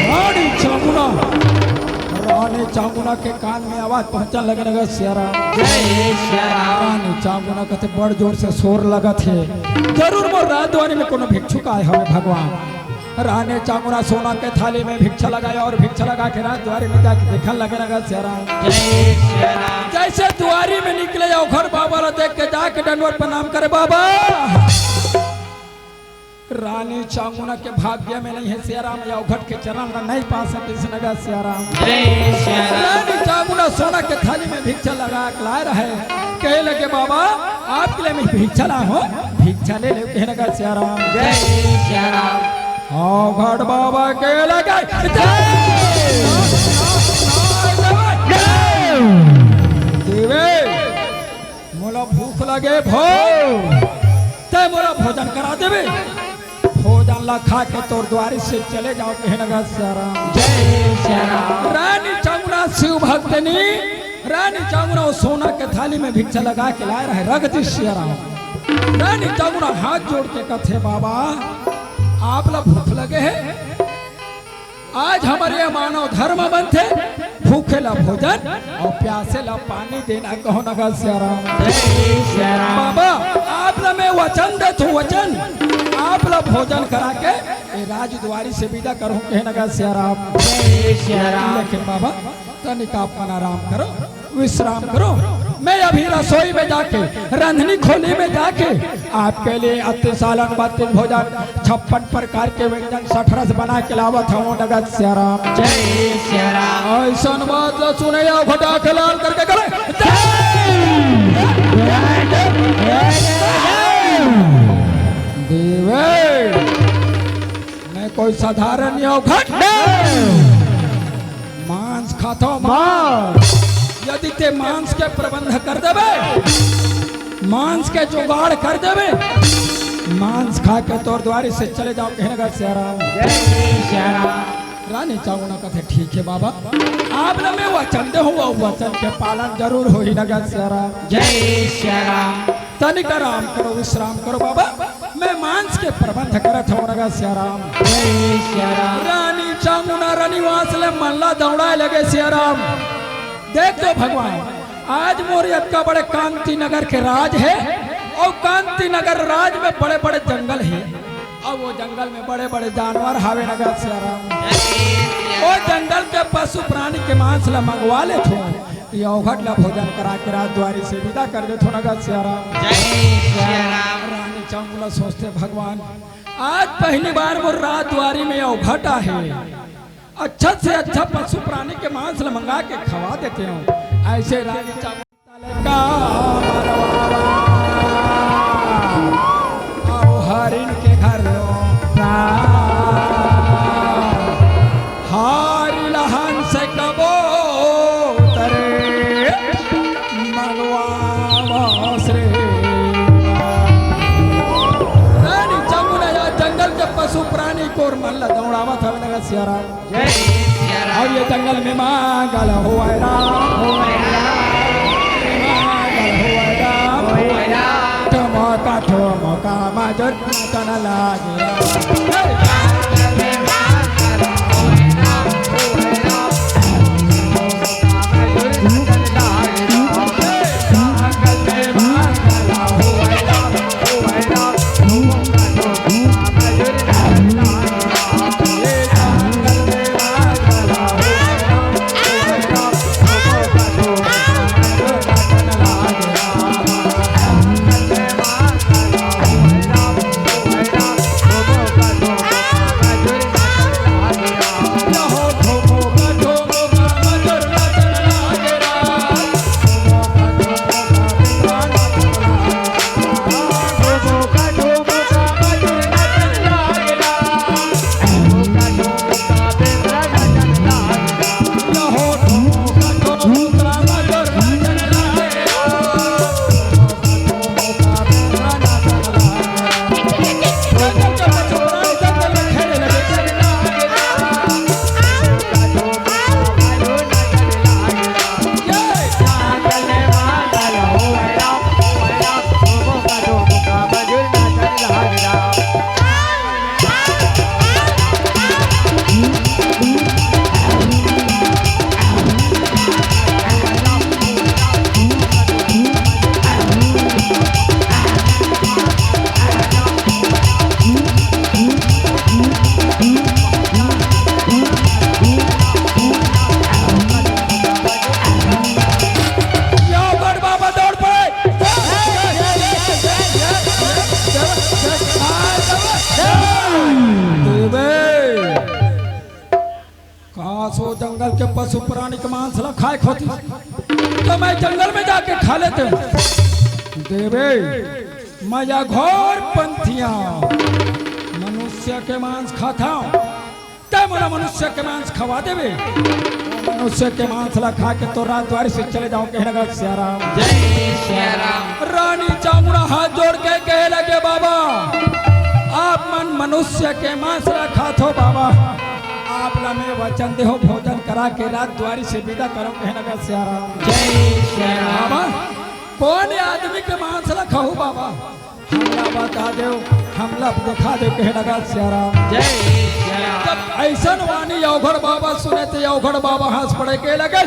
रानी चामुना, रानी चामुना के कान में आवाज पहुंचन लगे न गा सियाराम। जय सियाराम। रानी चामुना कथे, बड़ जोर से शोर लगत हे, जरूर मोर राजद्वारी में कोनो भिक्षुक आए हवे भगवान। रानी चामुना सोना के थाली में भिक्षा लगाए अउ भिक्षा लगा के राजद्वारी में जाके देखन लगे न गा सियाराम। जय सियाराम। जैसे द्वारी में निकले अउ घर बाबा ला देख के जाके डंडवत प्रणाम करे, बाबा। रानी चामुना के भाग्य में नहीं है सियाराम, ये अवघट के चरण ला नहीं पा सके न गा सियाराम। जय सियाराम। रानी चामुना सोना के थाली में भिक्षा लगा के लाए रहे, कहे लगे, बाबा, आपके लिए मैं भिक्षा ला हूँ, भिक्षा ले ले, कहे न गा सियाराम। जय सियाराम। अवघट बाबा के लगे, जय। देवे, मोला भूख लगे भो, तै मोला भोजन करा देबे। भोजन ला खा के तोर द्वारी से चले जाओ, कहे न गा सियाराम। जय सियाराम। रानी चामुना शिव भक्तनी, रानी चामुना वो सोना के थाली में भिक्षा लगा के लाए रहे, रख दी सियाराम। रानी चामुना हाथ जोड़ के कथे, बाबा, आप ला भूख लगे है? आज हमर ये मानव धर्म बनथे, भूखे ला भोजन अउ प्यासे ला पानी देना, कहो न गा सियाराम। जय सियाराम। बाबा, आप ला मैं वचन देथों, वचन, आप ला भोजन करा के ये राजद्वारी से विदा करहूं, कहे न गा सियाराम। जय सियाराम। लेकिन बाबा, तनिक आप मन आराम करो, विश्राम करो। मैं अभी रसोई में जाके, रंधनी खोली में जाके आपके लिए अति सालन बत्तीस भोजन, छप्पन प्रकार के व्यंजन, सठ रस बना के लावत हूँ, नगद सियाराम। जय सियाराम। ऐसन बात ला सुने अवघटा के लाल करके करे, जय। देवे, मैं कोई साधारण नहीं हूँ, घट। मांस खाथो, मांस। यदि ते मांस के प्रबंध कर देबे, मांस के जुगाड़ कर देबे, मांस खा के तोर द्वारी से चले जाओ, कहे न गा सियाराम। जय सियाराम। रानी चामुना कथे, ठीक है बाबा, आप ला मैं वचन दे हूँ, वो वचन के पालन जरूर होही, न गा सियाराम। जय सियाराम। तनिक आराम करो, विश्राम करो बाबा, मैं मांस के प्रबंध करत हूँ, न गा सियाराम। जय सियाराम। रानी चामुना रनिवास ले मन ला दौड़ाए लगे सियाराम। देख तो भगवान, आज मोर अतका बड़े कांति नगर के राज है, अउ कांति नगर राज में बड़े-बड़े जंगल है, अउ वो जंगल में बड़े-बड़े जानवर हावे, न गा सियाराम। वो जंगल के पशु प्राणी के मांस ला मंगवा लेथों, ये अवघट ला भोजन करा के राजद्वारी से विदा कर देथों, न गा सियाराम। जय सियाराम। रानी चामुना सोचथे, भगवान, आज पहली बार मोर राजद्वारी में अवघट आहे, अच्छा से अच्छा पशु प्राणी के मांस ला मंगा के खवा देते हूँ। ऐसे रानी चामुना का मरवावा, अउ हरिन के घर लो, हरि ला अउ मन ला दौड़ावत हवे लगा सिया राम। जय सिया राम। अउ ये जंगल में मंगल होवय राम, होवय राम, मंगल होवय राम, होवय राम। ठुमका ठुमका मजूर नाचन लागे राम। हे! काश वो जंगल के पशु प्राणी के मांस ला खाए होतिस, त मैं जंगल में जाके खा लेतेंव। देवे, मैं या घोर पंथिया मनुष्य के मांस खाथंव, तैं मोला मनुष्य के मांस खवा देबे। मनुष्य के मांस ला खा के तोर राजद्वारी से चले जांव, कहे लगा सिया राम। जय सिया राम। रानी चामुंडा हाथ जोड़ के कहे लगे, बाबा, आप मन मनुष्य के मांस ला खाथो बाबा, आप ला मैं वचन देहूं, भोजन करा के राजद्वारी से विदा करंव, कहे लगा सिया राम। जय सिया राम। बाबा, कोन आदमी के मांस ला खाहू बाबा? हमला बता देव, हमला देखा देव, कहे लगा सिया राम। जय सिया राम। जब अइसन वाणी अवघड़ बाबा सुने, त अवघड़ बाबा हंस पड़े, कहे लगे,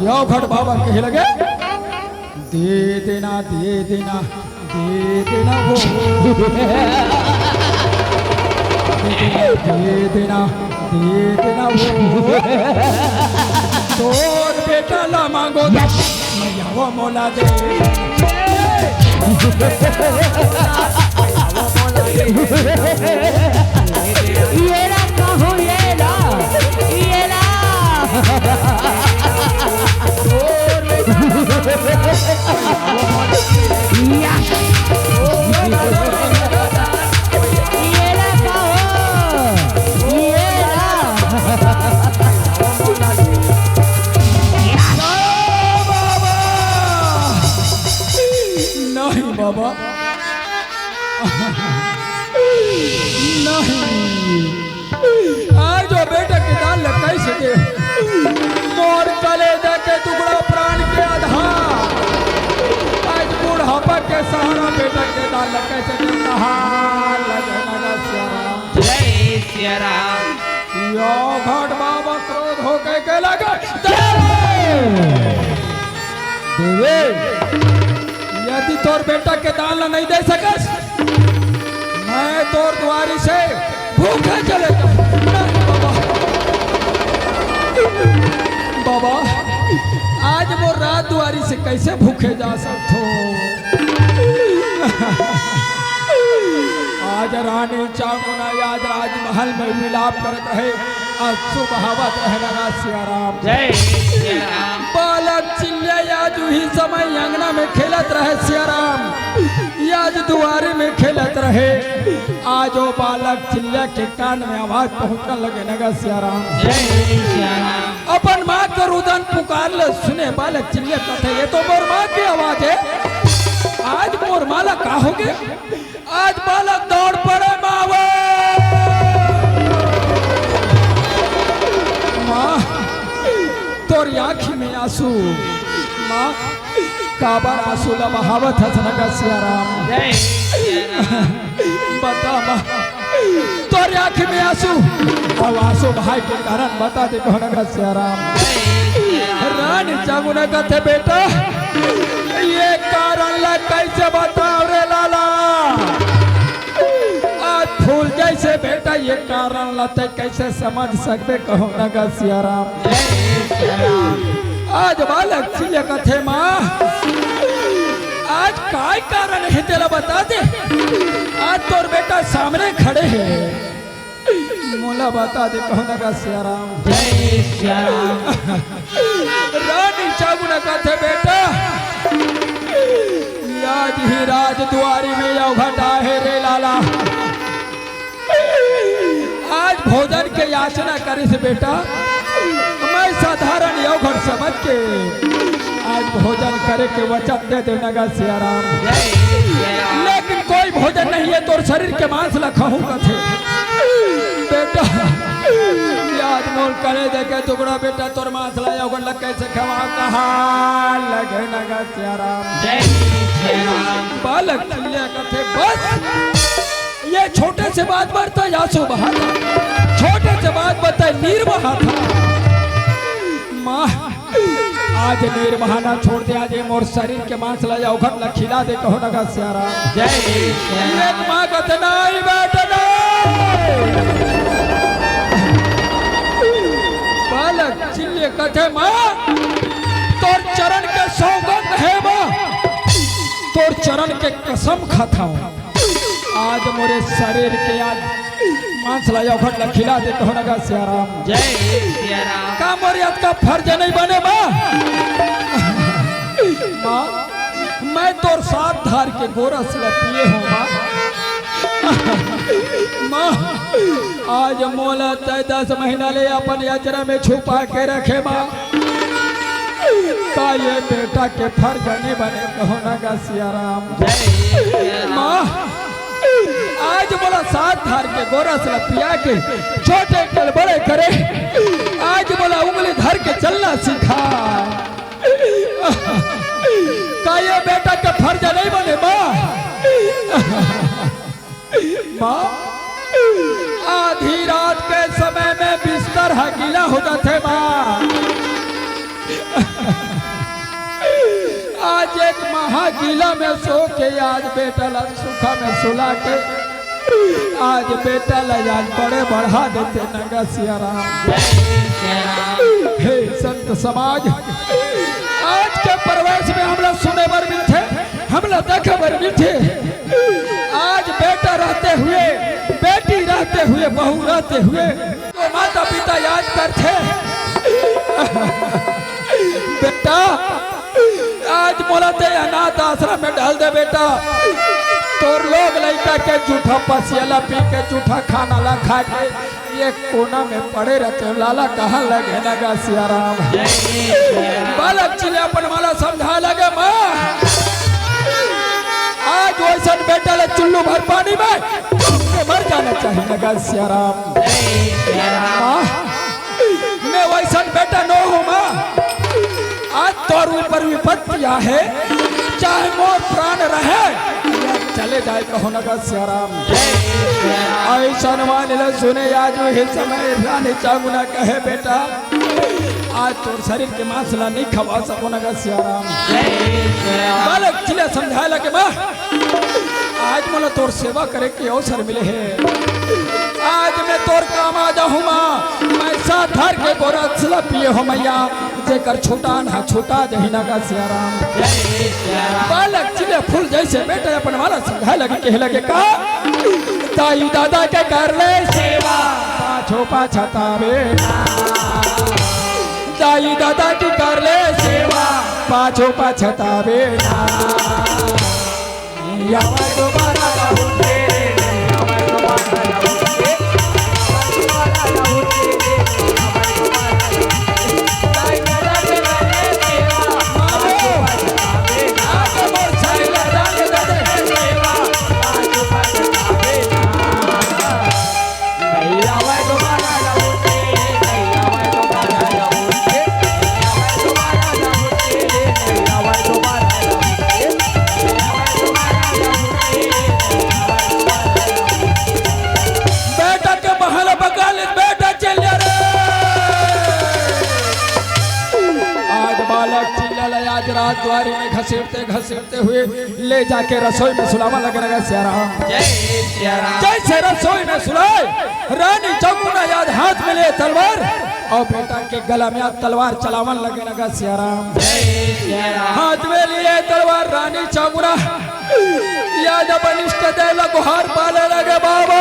ये अवघड़ बाबा कहे लगे, दे देना, दे देना, दे देना वो। दे देना, दे देना वो। तोर बेटा ला मांगों, मैया वो मोला दे। ये ला कहूँ, ये ला, ये ला। ये ला कहूँ, ये ला। नहीं बाबा, नहीं। आज वो बेटा के दान ल कइसे दे? मोर कलेजा के टुकड़ा, प्राण के आधार, आज बुढ़ापा के सहारा बेटा के दान ल कइसे दे? कहा लगे लगा सिया राम। जय सिया राम। यो घट बाबा क्रोध होके के लगे, देवे, यदि तोर बेटा के दान ला नहीं दे सकस, मैं तोर दुआरी से भूखे चले जाऊं। नहीं बाबा, बाबा, आज मोर राजदुआरी से कइसे भूखे जा सकथों? आज रानी चामुंडा आज राजमहल में विलाप करत रहे, अश्रु बहावत रहे लगा सिया राम। जय सिया राम। बालक चिल्ले आज उही समय अंगना में खेलत रहे सिया राम, आज दुआरी में खेलत रहे। आज ओ बालक चिल्ला के कान में आवाज पहुंचने लगे, नगा सियाराम। जय सियाराम। अपन माँ के रुदन पुकार ल सुने बालक चिल्ला कथे, ये तो मोर माँ के आवाज हे। आज मोर माँ ला का होगे? आज बालक दौड़ पड़े, माँ वो। माँ, तोर आँखी में आंसू। माँ, काबर आंसू ला बहावत हस, नगा सियाराम? जय सियाराम। बता माँ, तोर आँखी में आंसू, अउ आंसू बहाय के कारण बता दे कहो, नगा सियाराम। जय सियाराम। रानी चांगुना कथे, बेटा, ये कारण ला कैसे बताओ रे लाला? आज फूल जैसे बेटा, ये कारण ला तैं कैसे समझ सकबे कहो, नगा सियाराम? जय सियाराम। आज बालक चिल्ला कथे, माँ, आज काय कारण हे तेला बता दे। आज तोर बेटा सामने खड़े हे, मोला बता दे कहो, नगा सियाराम। जय सियाराम। रानी चांगुना कथे, बेटा, आज ही राजदुआरी में अवघट आहे रे लाला। आज भोजन के याचना करिस बेटा, मैं साधारण अवघट समझ के आज भोजन करे के वचन दे दे, नगा सियाराम। जय सियाराम। लेकिन कोई भोजन नहीं हे, तोर शरीर के मांस ला खाहूं कथे। बेटा, आज मोर कलेजा के टुकड़ा बेटा, तोर मांस ला अवघट ला कैसे खवाहूं, कहा लगे, नगा सियाराम। जय सियाराम। बालक चिल्ला कथे, बस ये छोटे से बात बर तैं आंसू बहाथा, छोटे से बात बर तैं नीर बहाथा। माँ, आज नीर बहाना छोड़ दे, आज ये मोर शरीर के मांस ला अवघट ला खिला दे कहो, नगा सियाराम। जय सियाराम। एक माँ कथे, नहीं बेटा, नहीं। बालक चिल्ला कथे, माँ, तोर चरण के सौगंध हे माँ, तोर चरण के कसम खाथंव। आज मोरे शरीर के आज मांस ला अवघट ला खिला दे कहो, नगा सियाराम। जय सियाराम। का मोर अतका फर्ज नहीं बने माँ? माँ, मैं तोर सात धार के गोरस ला पिए हों माँ। माँ, आज मोला तैं दस महीना ले अपन अचरा में छुपा के रखे माँ। का ये बेटा के फर्ज नहीं बने कहो, नगा सियाराम? जय सियाराम। माँ, आज मोला सात धार के गोरस ला पिया के छोटे के बड़े करे, आज मोला उंगली धर के चलना सिखा। का ये बेटा के फर्ज नहीं बने माँ? माँ, आधी रात के समय में बिस्तर ह गीला हो जाथे माँ। आज एक महा गीला में सो के आज बेटा ला सुखा में सुला के आज बेटा ला आज बड़े बढ़ा देते, नगा सियाराम। हे संत समाज, आज के प्रवेश में हमला सुने बर मिलथे, हमला देखे बर मिलथे। आज बेटा रहते हुए, बेटी रहते हुए, बहू रहते हुए तो माता पिता याद करथे। बेटा, आज मोला तैं अनाथ आश्रम में डाल दे बेटा। तोर लोग लइका के जूठा पसिया ला पी के, जूठा खाना ला खा के एक कोना में पड़े रहते हो। लाला कहाँ लगे नगा सियाराम? बालक चिल्ला अपन माँ ला समझा लगे, माँ, आज वैसन बेटा ले चुल्लू भर पानी में डूब के मर जाना चाहिए नगा सियाराम। माँ, मैं वैसन बेटा नो हूँ माँ। आज तोर ऊपर विपत्ति आहे, चाहे मोर प्राण रहे या चले जाए, कहो नगा सियाराम। ऐसन मान ले सुने, आज वही समय रानी चामुना कहे, बेटा, आज तोर शरीर के मांस ला नहीं खवा सको नगा सियाराम। बालक चिल्ला समझाए लगे, माँ, आज मोला तोर सेवा करे के अवसर मिले हे। आज मैं तोर काम आ जाहूँ माँ, मैं सात धार के गोरस ला पिए हो मैया, जेकर छुटान हा छुटा जही नगा सियाराम। बालक चिल्ला फूल जैसे बेटा अपन माँ ला समझाए लगे, कहे लगे का, दाई दादा के कर ले सेवा, पाछो पाछतावे ना। दाई दादा की कर ले सेवा, पाछो पाछतावे ना। यावा दोबारा का होते, यावा दोबारा दुआरी में घसीटते घसीटते हुए ले जाके रसोई में सुलावन लगे नगा सियाराम। जय सियाराम। जैसे रसोई में सुलाए, रानी चौगुना याद हाथ में ले तलवार अउ बेटा के गला में याद तलवार चलावन लगे नगा सियाराम। जय सियाराम। हाथ में लिए तलवार रानी चौगुना याद अपन इष्ट देव ला गुहार पाले लगे, बाबा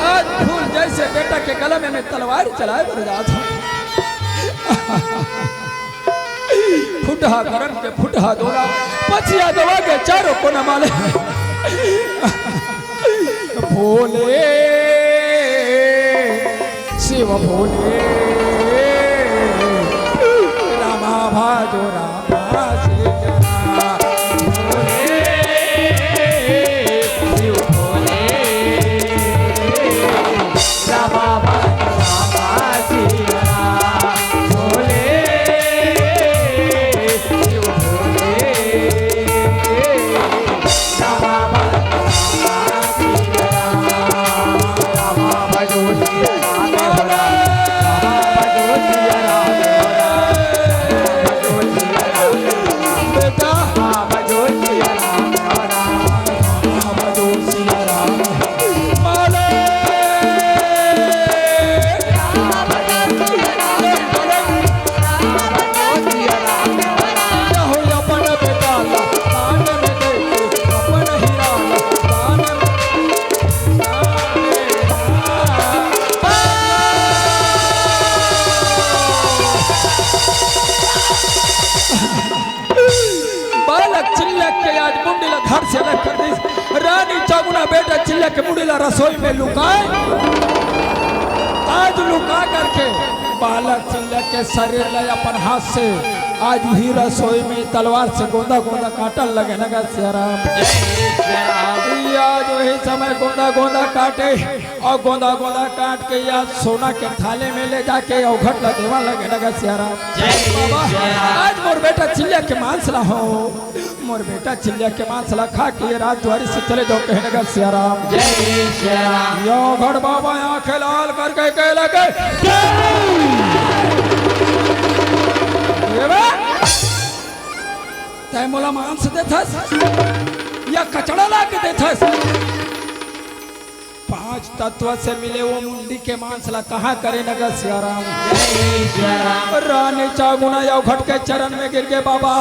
आज फूल जैसे बेटा के गला में मैं तलवार चलाए बर जात हूँ। फुटहा करन के फुटहा दोरा, पछिया दवा के चारों कोना माले। भोले शिव भोले, रामा भाजो रामा सिया। भोले शिव भोले, रामा भाजो रामा सिया। भोले शिव भोले, रामा भाजो रामा सिया। रामा भाजो सिया राम हो राम। रामा भाजो सिया राम हो राम। भाजो सिया राम। बेटा। रामा भाजो सिया राम हो राम। रामा भाजो सिया राम। माले। बालक चिल्लक के आज मुंडी ला धड़ से अलग कर दिस। रानी चौगुना बेटा चिल्लक के मुंडी ला रसोई में लुकाए। आज लुका करके बालक चिल्लक के शरीर ला अपन हाथ से आज ही रसोई में तलवार से गोंदा गोंदा काटन लगे नगा सियाराम। जय सियाराम। आज वही समय गोंदा गोंदा काटे अउ गोंदा गोंदा काट के या सोना के थाली में ले जाके अवघट ला देवा लगे नगा सियाराम। जय बाबा, सियाराम। आज मोर बेटा चिल्लक के मांस ला हो, मोर बेटा चिल्लक के मांस ला खा के ये राजदुआरी से चले जाओ कहे नगा सियाराम। जय सियाराम। या अवघट बाबा आंखें लाल करके कहे लगे, "जय।" ये बे, तै मोला मांस देथस या कचड़ा ला के देथस? पांच तत्व से मिले वो मुंडी के मांस ला कहाँ करे नगा सियाराम। जय सियाराम। रानी चौगुना अवघट के चरण में गिर गए, बाबा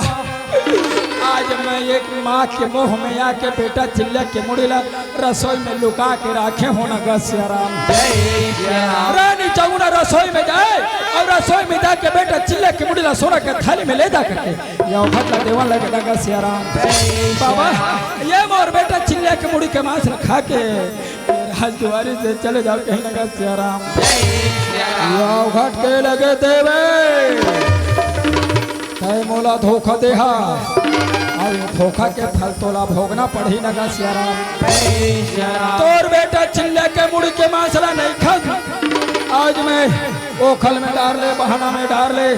आज मैं एक माँ के मोह में आके बेटा चिल्लक के मुड़ी ला रसोई में लुका के राखे हो नगा सियाराम। जय सियाराम। रानी चौगुना रसोई में जाए अउ रसोई में जाके बेटा चिल्लक के मुड़ी ला सोना के थाली में ले जा करके ये अवघट ला देवन लगे नगा सियाराम। जय बाबा सियाराम। ये मोर बेटा चिल्लक के मुड़ी के मांस ला खा के राजदुआरी से चले जाओ कहे नगा सियाराम। जय सियाराम। या अवघट के लगे देवे, तै मोला धोखा देहा, अउ धोखा के फल तोला भोगना पड़ही नगा सियाराम। जय सियाराम। तोर बेटा चिल्लक के मुड़ी के मांस ला नहीं खा, आज मैं ओखल में डार ले, बहाना में डार ले,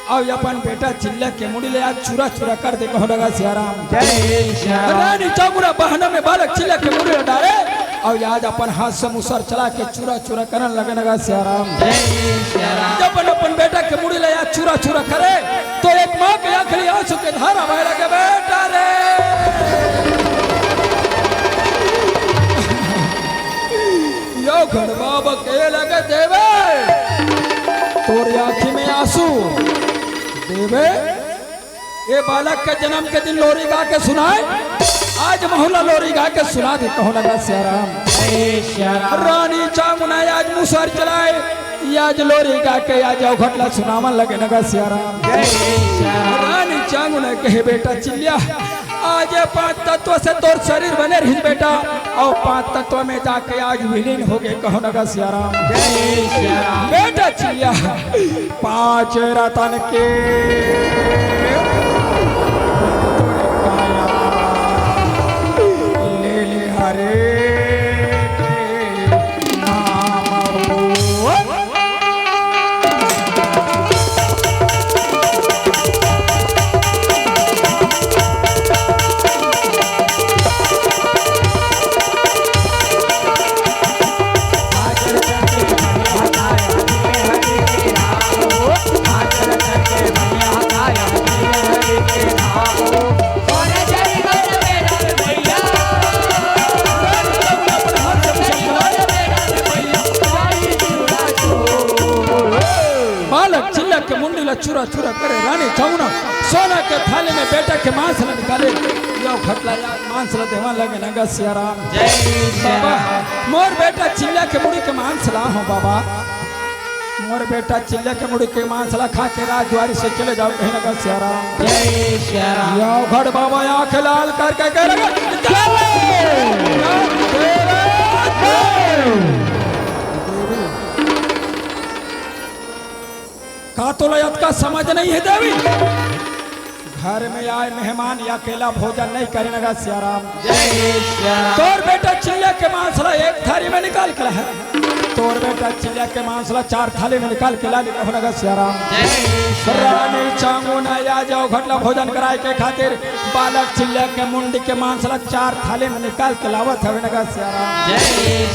अउ अपन बेटा चिल्लक के मुड़ी ले आज चूरा चूरा कर दे कहो नगा सियाराम। जय सियाराम। रानी चौगुना बहाना में बालक चिल्लक के मुड़ी ले डारे अउ आज अपन हाथ से मुसर चला के चूरा चूरा करन लगे नगा सियाराम। जय सियाराम। जब अपन, अपन बेटा के मुड़ी ले आज चूरा चूरा करे तो एक माँ के आखिरी आंसू के धारा बहे लगे, बेटा रे। यो घर बाबा के लगे देवे, तोर आँखी में आंसू देवे। ये बालक के जन्म के दिन लोरी गा के सुनाए, आज महू ला लोरी गा के सुना दे कहो नगा सियाराम। जय सियाराम। रानी चौगुना आज मुसर चलाए, ये आज लोरी गा के आज अवघट ला सुनावन लगे नगा सियाराम। जय सियाराम। रानी चौगुना कहे बेटा चिल्लिया, आज ये पांच तत्व से तोर शरीर बने रहिस बेटा, अउ पांच तत्व में जाके आज विलीन हो गए कहो नगा सियाराम। जय सियाराम। बेटा चिल्लिया, पांच रतन के काया ले ले हरे के नाम हो। ये घटला यार, मांस ला देवन लगे न गा सियाराम। जय सियाराम। बाबा, मोर बेटा चिल्ला के मुड़ी के मांस ला हो बाबा। मोर बेटा चिल्ला के मुड़ी के मांस ला खा के राजद्वारी से चले जाव कहे न गा सियाराम। जय सियाराम। ये घट बाबा आंख लाल करके कहे लगे, "जय!" का तोला अतका समझ नहीं हे देवी? घर में आए मेहमान या अकेला भोजन नहीं करे न गा सियाराम। जय सियाराम। तोर बेटा चिल्ला के मांस ला एक थाली में निकाल के ला हे। तोर बेटा चिल्ला के मांस ला चार थाली में निकाल के ला ले कहो न गा सियाराम। जय सियाराम। रानी चांगुना या जाव घटला भोजन कराए के खातिर बालक चिल्ला के मुंडी के मांस ला चार थाली में निकाल के लावत हवे न गा सियाराम। जय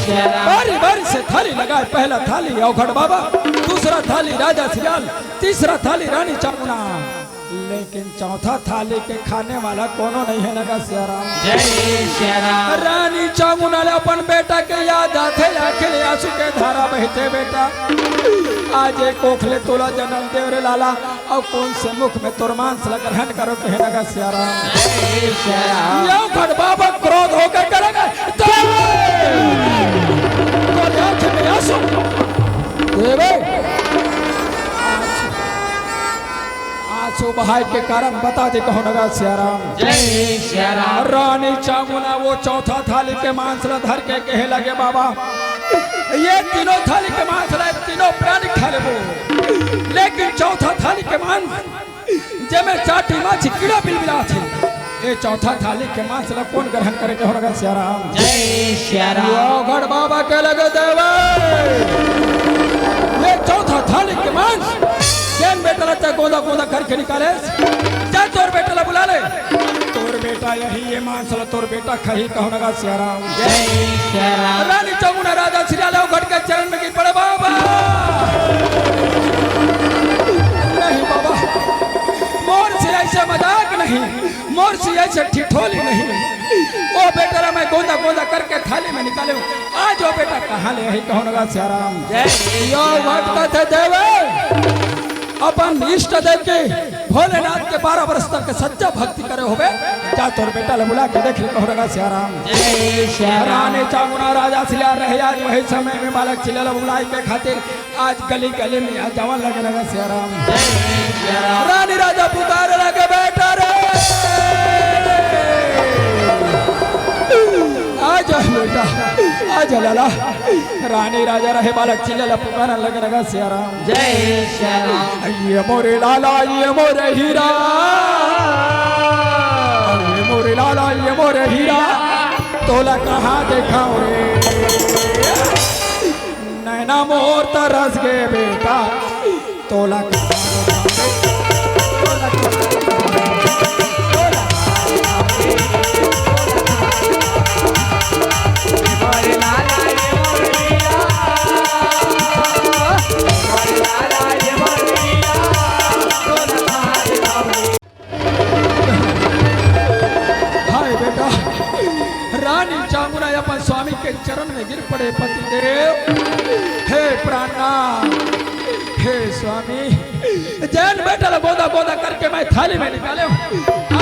सियाराम। बारी बारी से थाली लगाए, पहला थाली अवघड़ बाबा, दूसरा थाली राजा सियाल, तीसरा थाली रानी चामुना, लेकिन चौथा थाली के खाने वाला कोनो नहीं हे न गा सियाराम। जय सियाराम। रानी चामुना ले अपन बेटा के याद आथे, आंखें ले आंसू के धारा बहथे, "बेटा, आज एक कोख ले तोला जन्म देव रे लाला, अउ कोन से मुख में तोर मांस ला ग्रहण करो कहे न गा सियाराम।" जय सियाराम। ये घट बाबा क्रोध होकर करेगा, "तोर आंखें में आंसू।" देवे। आंसू बहाए के कारण बता दे कहो न गा सियाराम। जय सियाराम। रानी चामुना वो चौथा थाली के मांस ला धर के कहे लगे, "बाबा, ये तीनों थाली के मांस ला तीनों प्राणी खा लेबो, लेकिन चौथा थाली के मांस जेमे चाटी माछी कीड़ा बिलबिलाथे, ये चौथा थाली के मांस ला कोन ग्रहण करे कहो न गा सियाराम?" जय सियाराम। यो घट बाबा के लगे, "देवे, ये चौथा थाली के मांस जेन बेटा ला तैं गोंदा गोंदा करके निकाले, जा तोर बेटा ला बुला ले, तोर बेटा यही ये मांस ला तोर बेटा खही कहो न गा सियाराम।" जय सियाराम। रानी चामुना राजा सियाल अवघट के चरण में गिर पड़े, "बाबा, नहीं बाबा, मोर से ऐसे मजाक नहीं, मोर से ऐसे ठिठोली नहीं। वो बेटा ला मैं गोंदा गोंदा करके थाली में निकाले हूँ, आज वो बेटा कहाँ ले आही कहो न गा सियाराम।" जय यो भटकत हे देवे, अपन इष्ट देव के भोलेनाथ के बारह बरस तक के सच्चा भक्ति करे होबे, जा तोर बेटा ला बुला के देख ले कहो न गा सियाराम। जय सियाराम। रानी चामुना राजा सियाल रहे, आज वही समय में बालक चिल्ला ला बुलाए के खातिर आज गली गली में आ जावन लगे न गा सियाराम। जय सियाराम। रानी राजा पुकारे लगे, "बेटा रे, आ जा बेटा, आ जा लाला।" रानी राजा रहे बालक चिल्ला ला पुकारन लगे न गा सियाराम। जय सियाराम। ये मोरे लाला, ये मोरे हीरा, ये मोरे लाला, ये मोरे हीरा, तोला कहाँ देखाव रे? नैना मोर तरस गे बेटा, तोला कहाँ देखाव रे? हाय बेटा, रानी चामुना अपन स्वामी के चरण में गिर पड़े, "पतिदेव, हे प्राणनाथ, हे स्वामी, जेन बेटा ला गोंदा गोंदा करके मैं थाली में निकाले हूँ,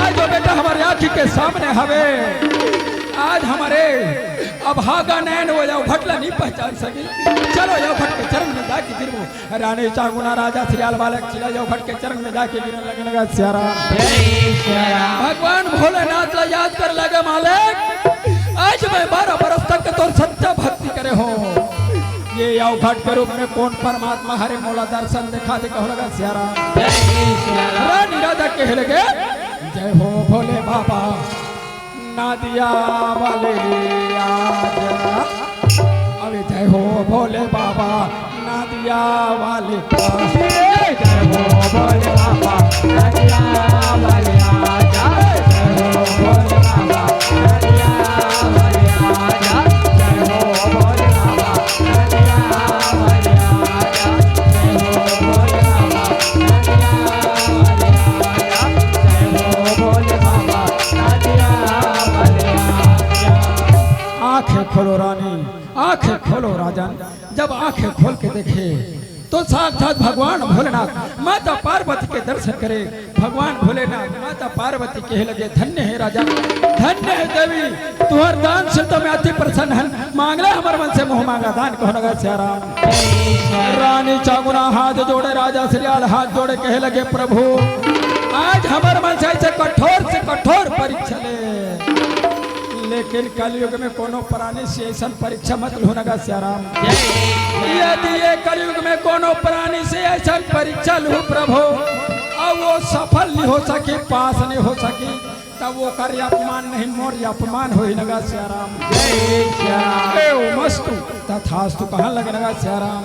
आज वो बेटा हमर आँखी के सामने हवे, आज हमरे अभागा नैन वो अवघट ला नहीं पहचान सके। चलो अवघट के चरण में जाके गिरबो।" रानी चामुना राजा सियाल बालक चिल्ला अवघट के चरण में जाके गिरन लगे न गा सियाराम। जय सियाराम। भगवान भोलेनाथ ला याद करे लगे, "मालिक, आज मैं बारह बरस तक तोर सच्चा भक्ति करे हूँ, ये अवघट के रूप में कोन परमात्मा हरे, मोला दर्शन देखा दे," कहो लगे सियाराम। जय सियाराम। रानी राजा कहे लगे, "जय हो भोले बाबा।" नदिया वाले आजा, अबे जय हो भोले बाबा, नदिया वाले आजा। जय हो भोले बाबा, नदिया वाले आजा। जय हो भोले बाबा, नदिया वाले आजा। जय हो भोले बाबा, नदिया वाले आजा। जय हो भोले बाबा, नदिया वाले आजा। जय हो भोले बाबा, नदिया वाले आजा। आंखें खोलो रानी, आंखें खोलो राजन। जब आंखें खोल के देखे तो साक्षात भगवान भोलेनाथ माता पार्वती के दर्शन करे। भगवान भोलेनाथ माता पार्वती कहे लगे, "धन्य हे राजा, धन्य हे देवी, तुंहर दान से तो मैं अति प्रसन्न हन। मांग ले हमर मन से मुंह मांगा दान," कहो लगा सियाराम। रानी चागुना हाथ जोड़े, राजा सिरियाल हाथ जोड़े, कहे लगे, "प्रभु, आज हमर मन से ऐसे कठोर से कठोर परीक्षा ले, लेकिन कलयुग में कोनो प्राणी से ऐसन परीक्षा मत लू नगा सियाराम। यदि ये कलयुग में कोनो प्राणी से ऐसन परीक्षा लू प्रभु, अउ वो सफल नहीं हो सकी, पास नहीं हो सकी, तब ओकर अपमान नहीं, मोर अपमान होही नगा सियाराम।" एवमस्तु तथास्तु कहा लगे नगा सियाराम।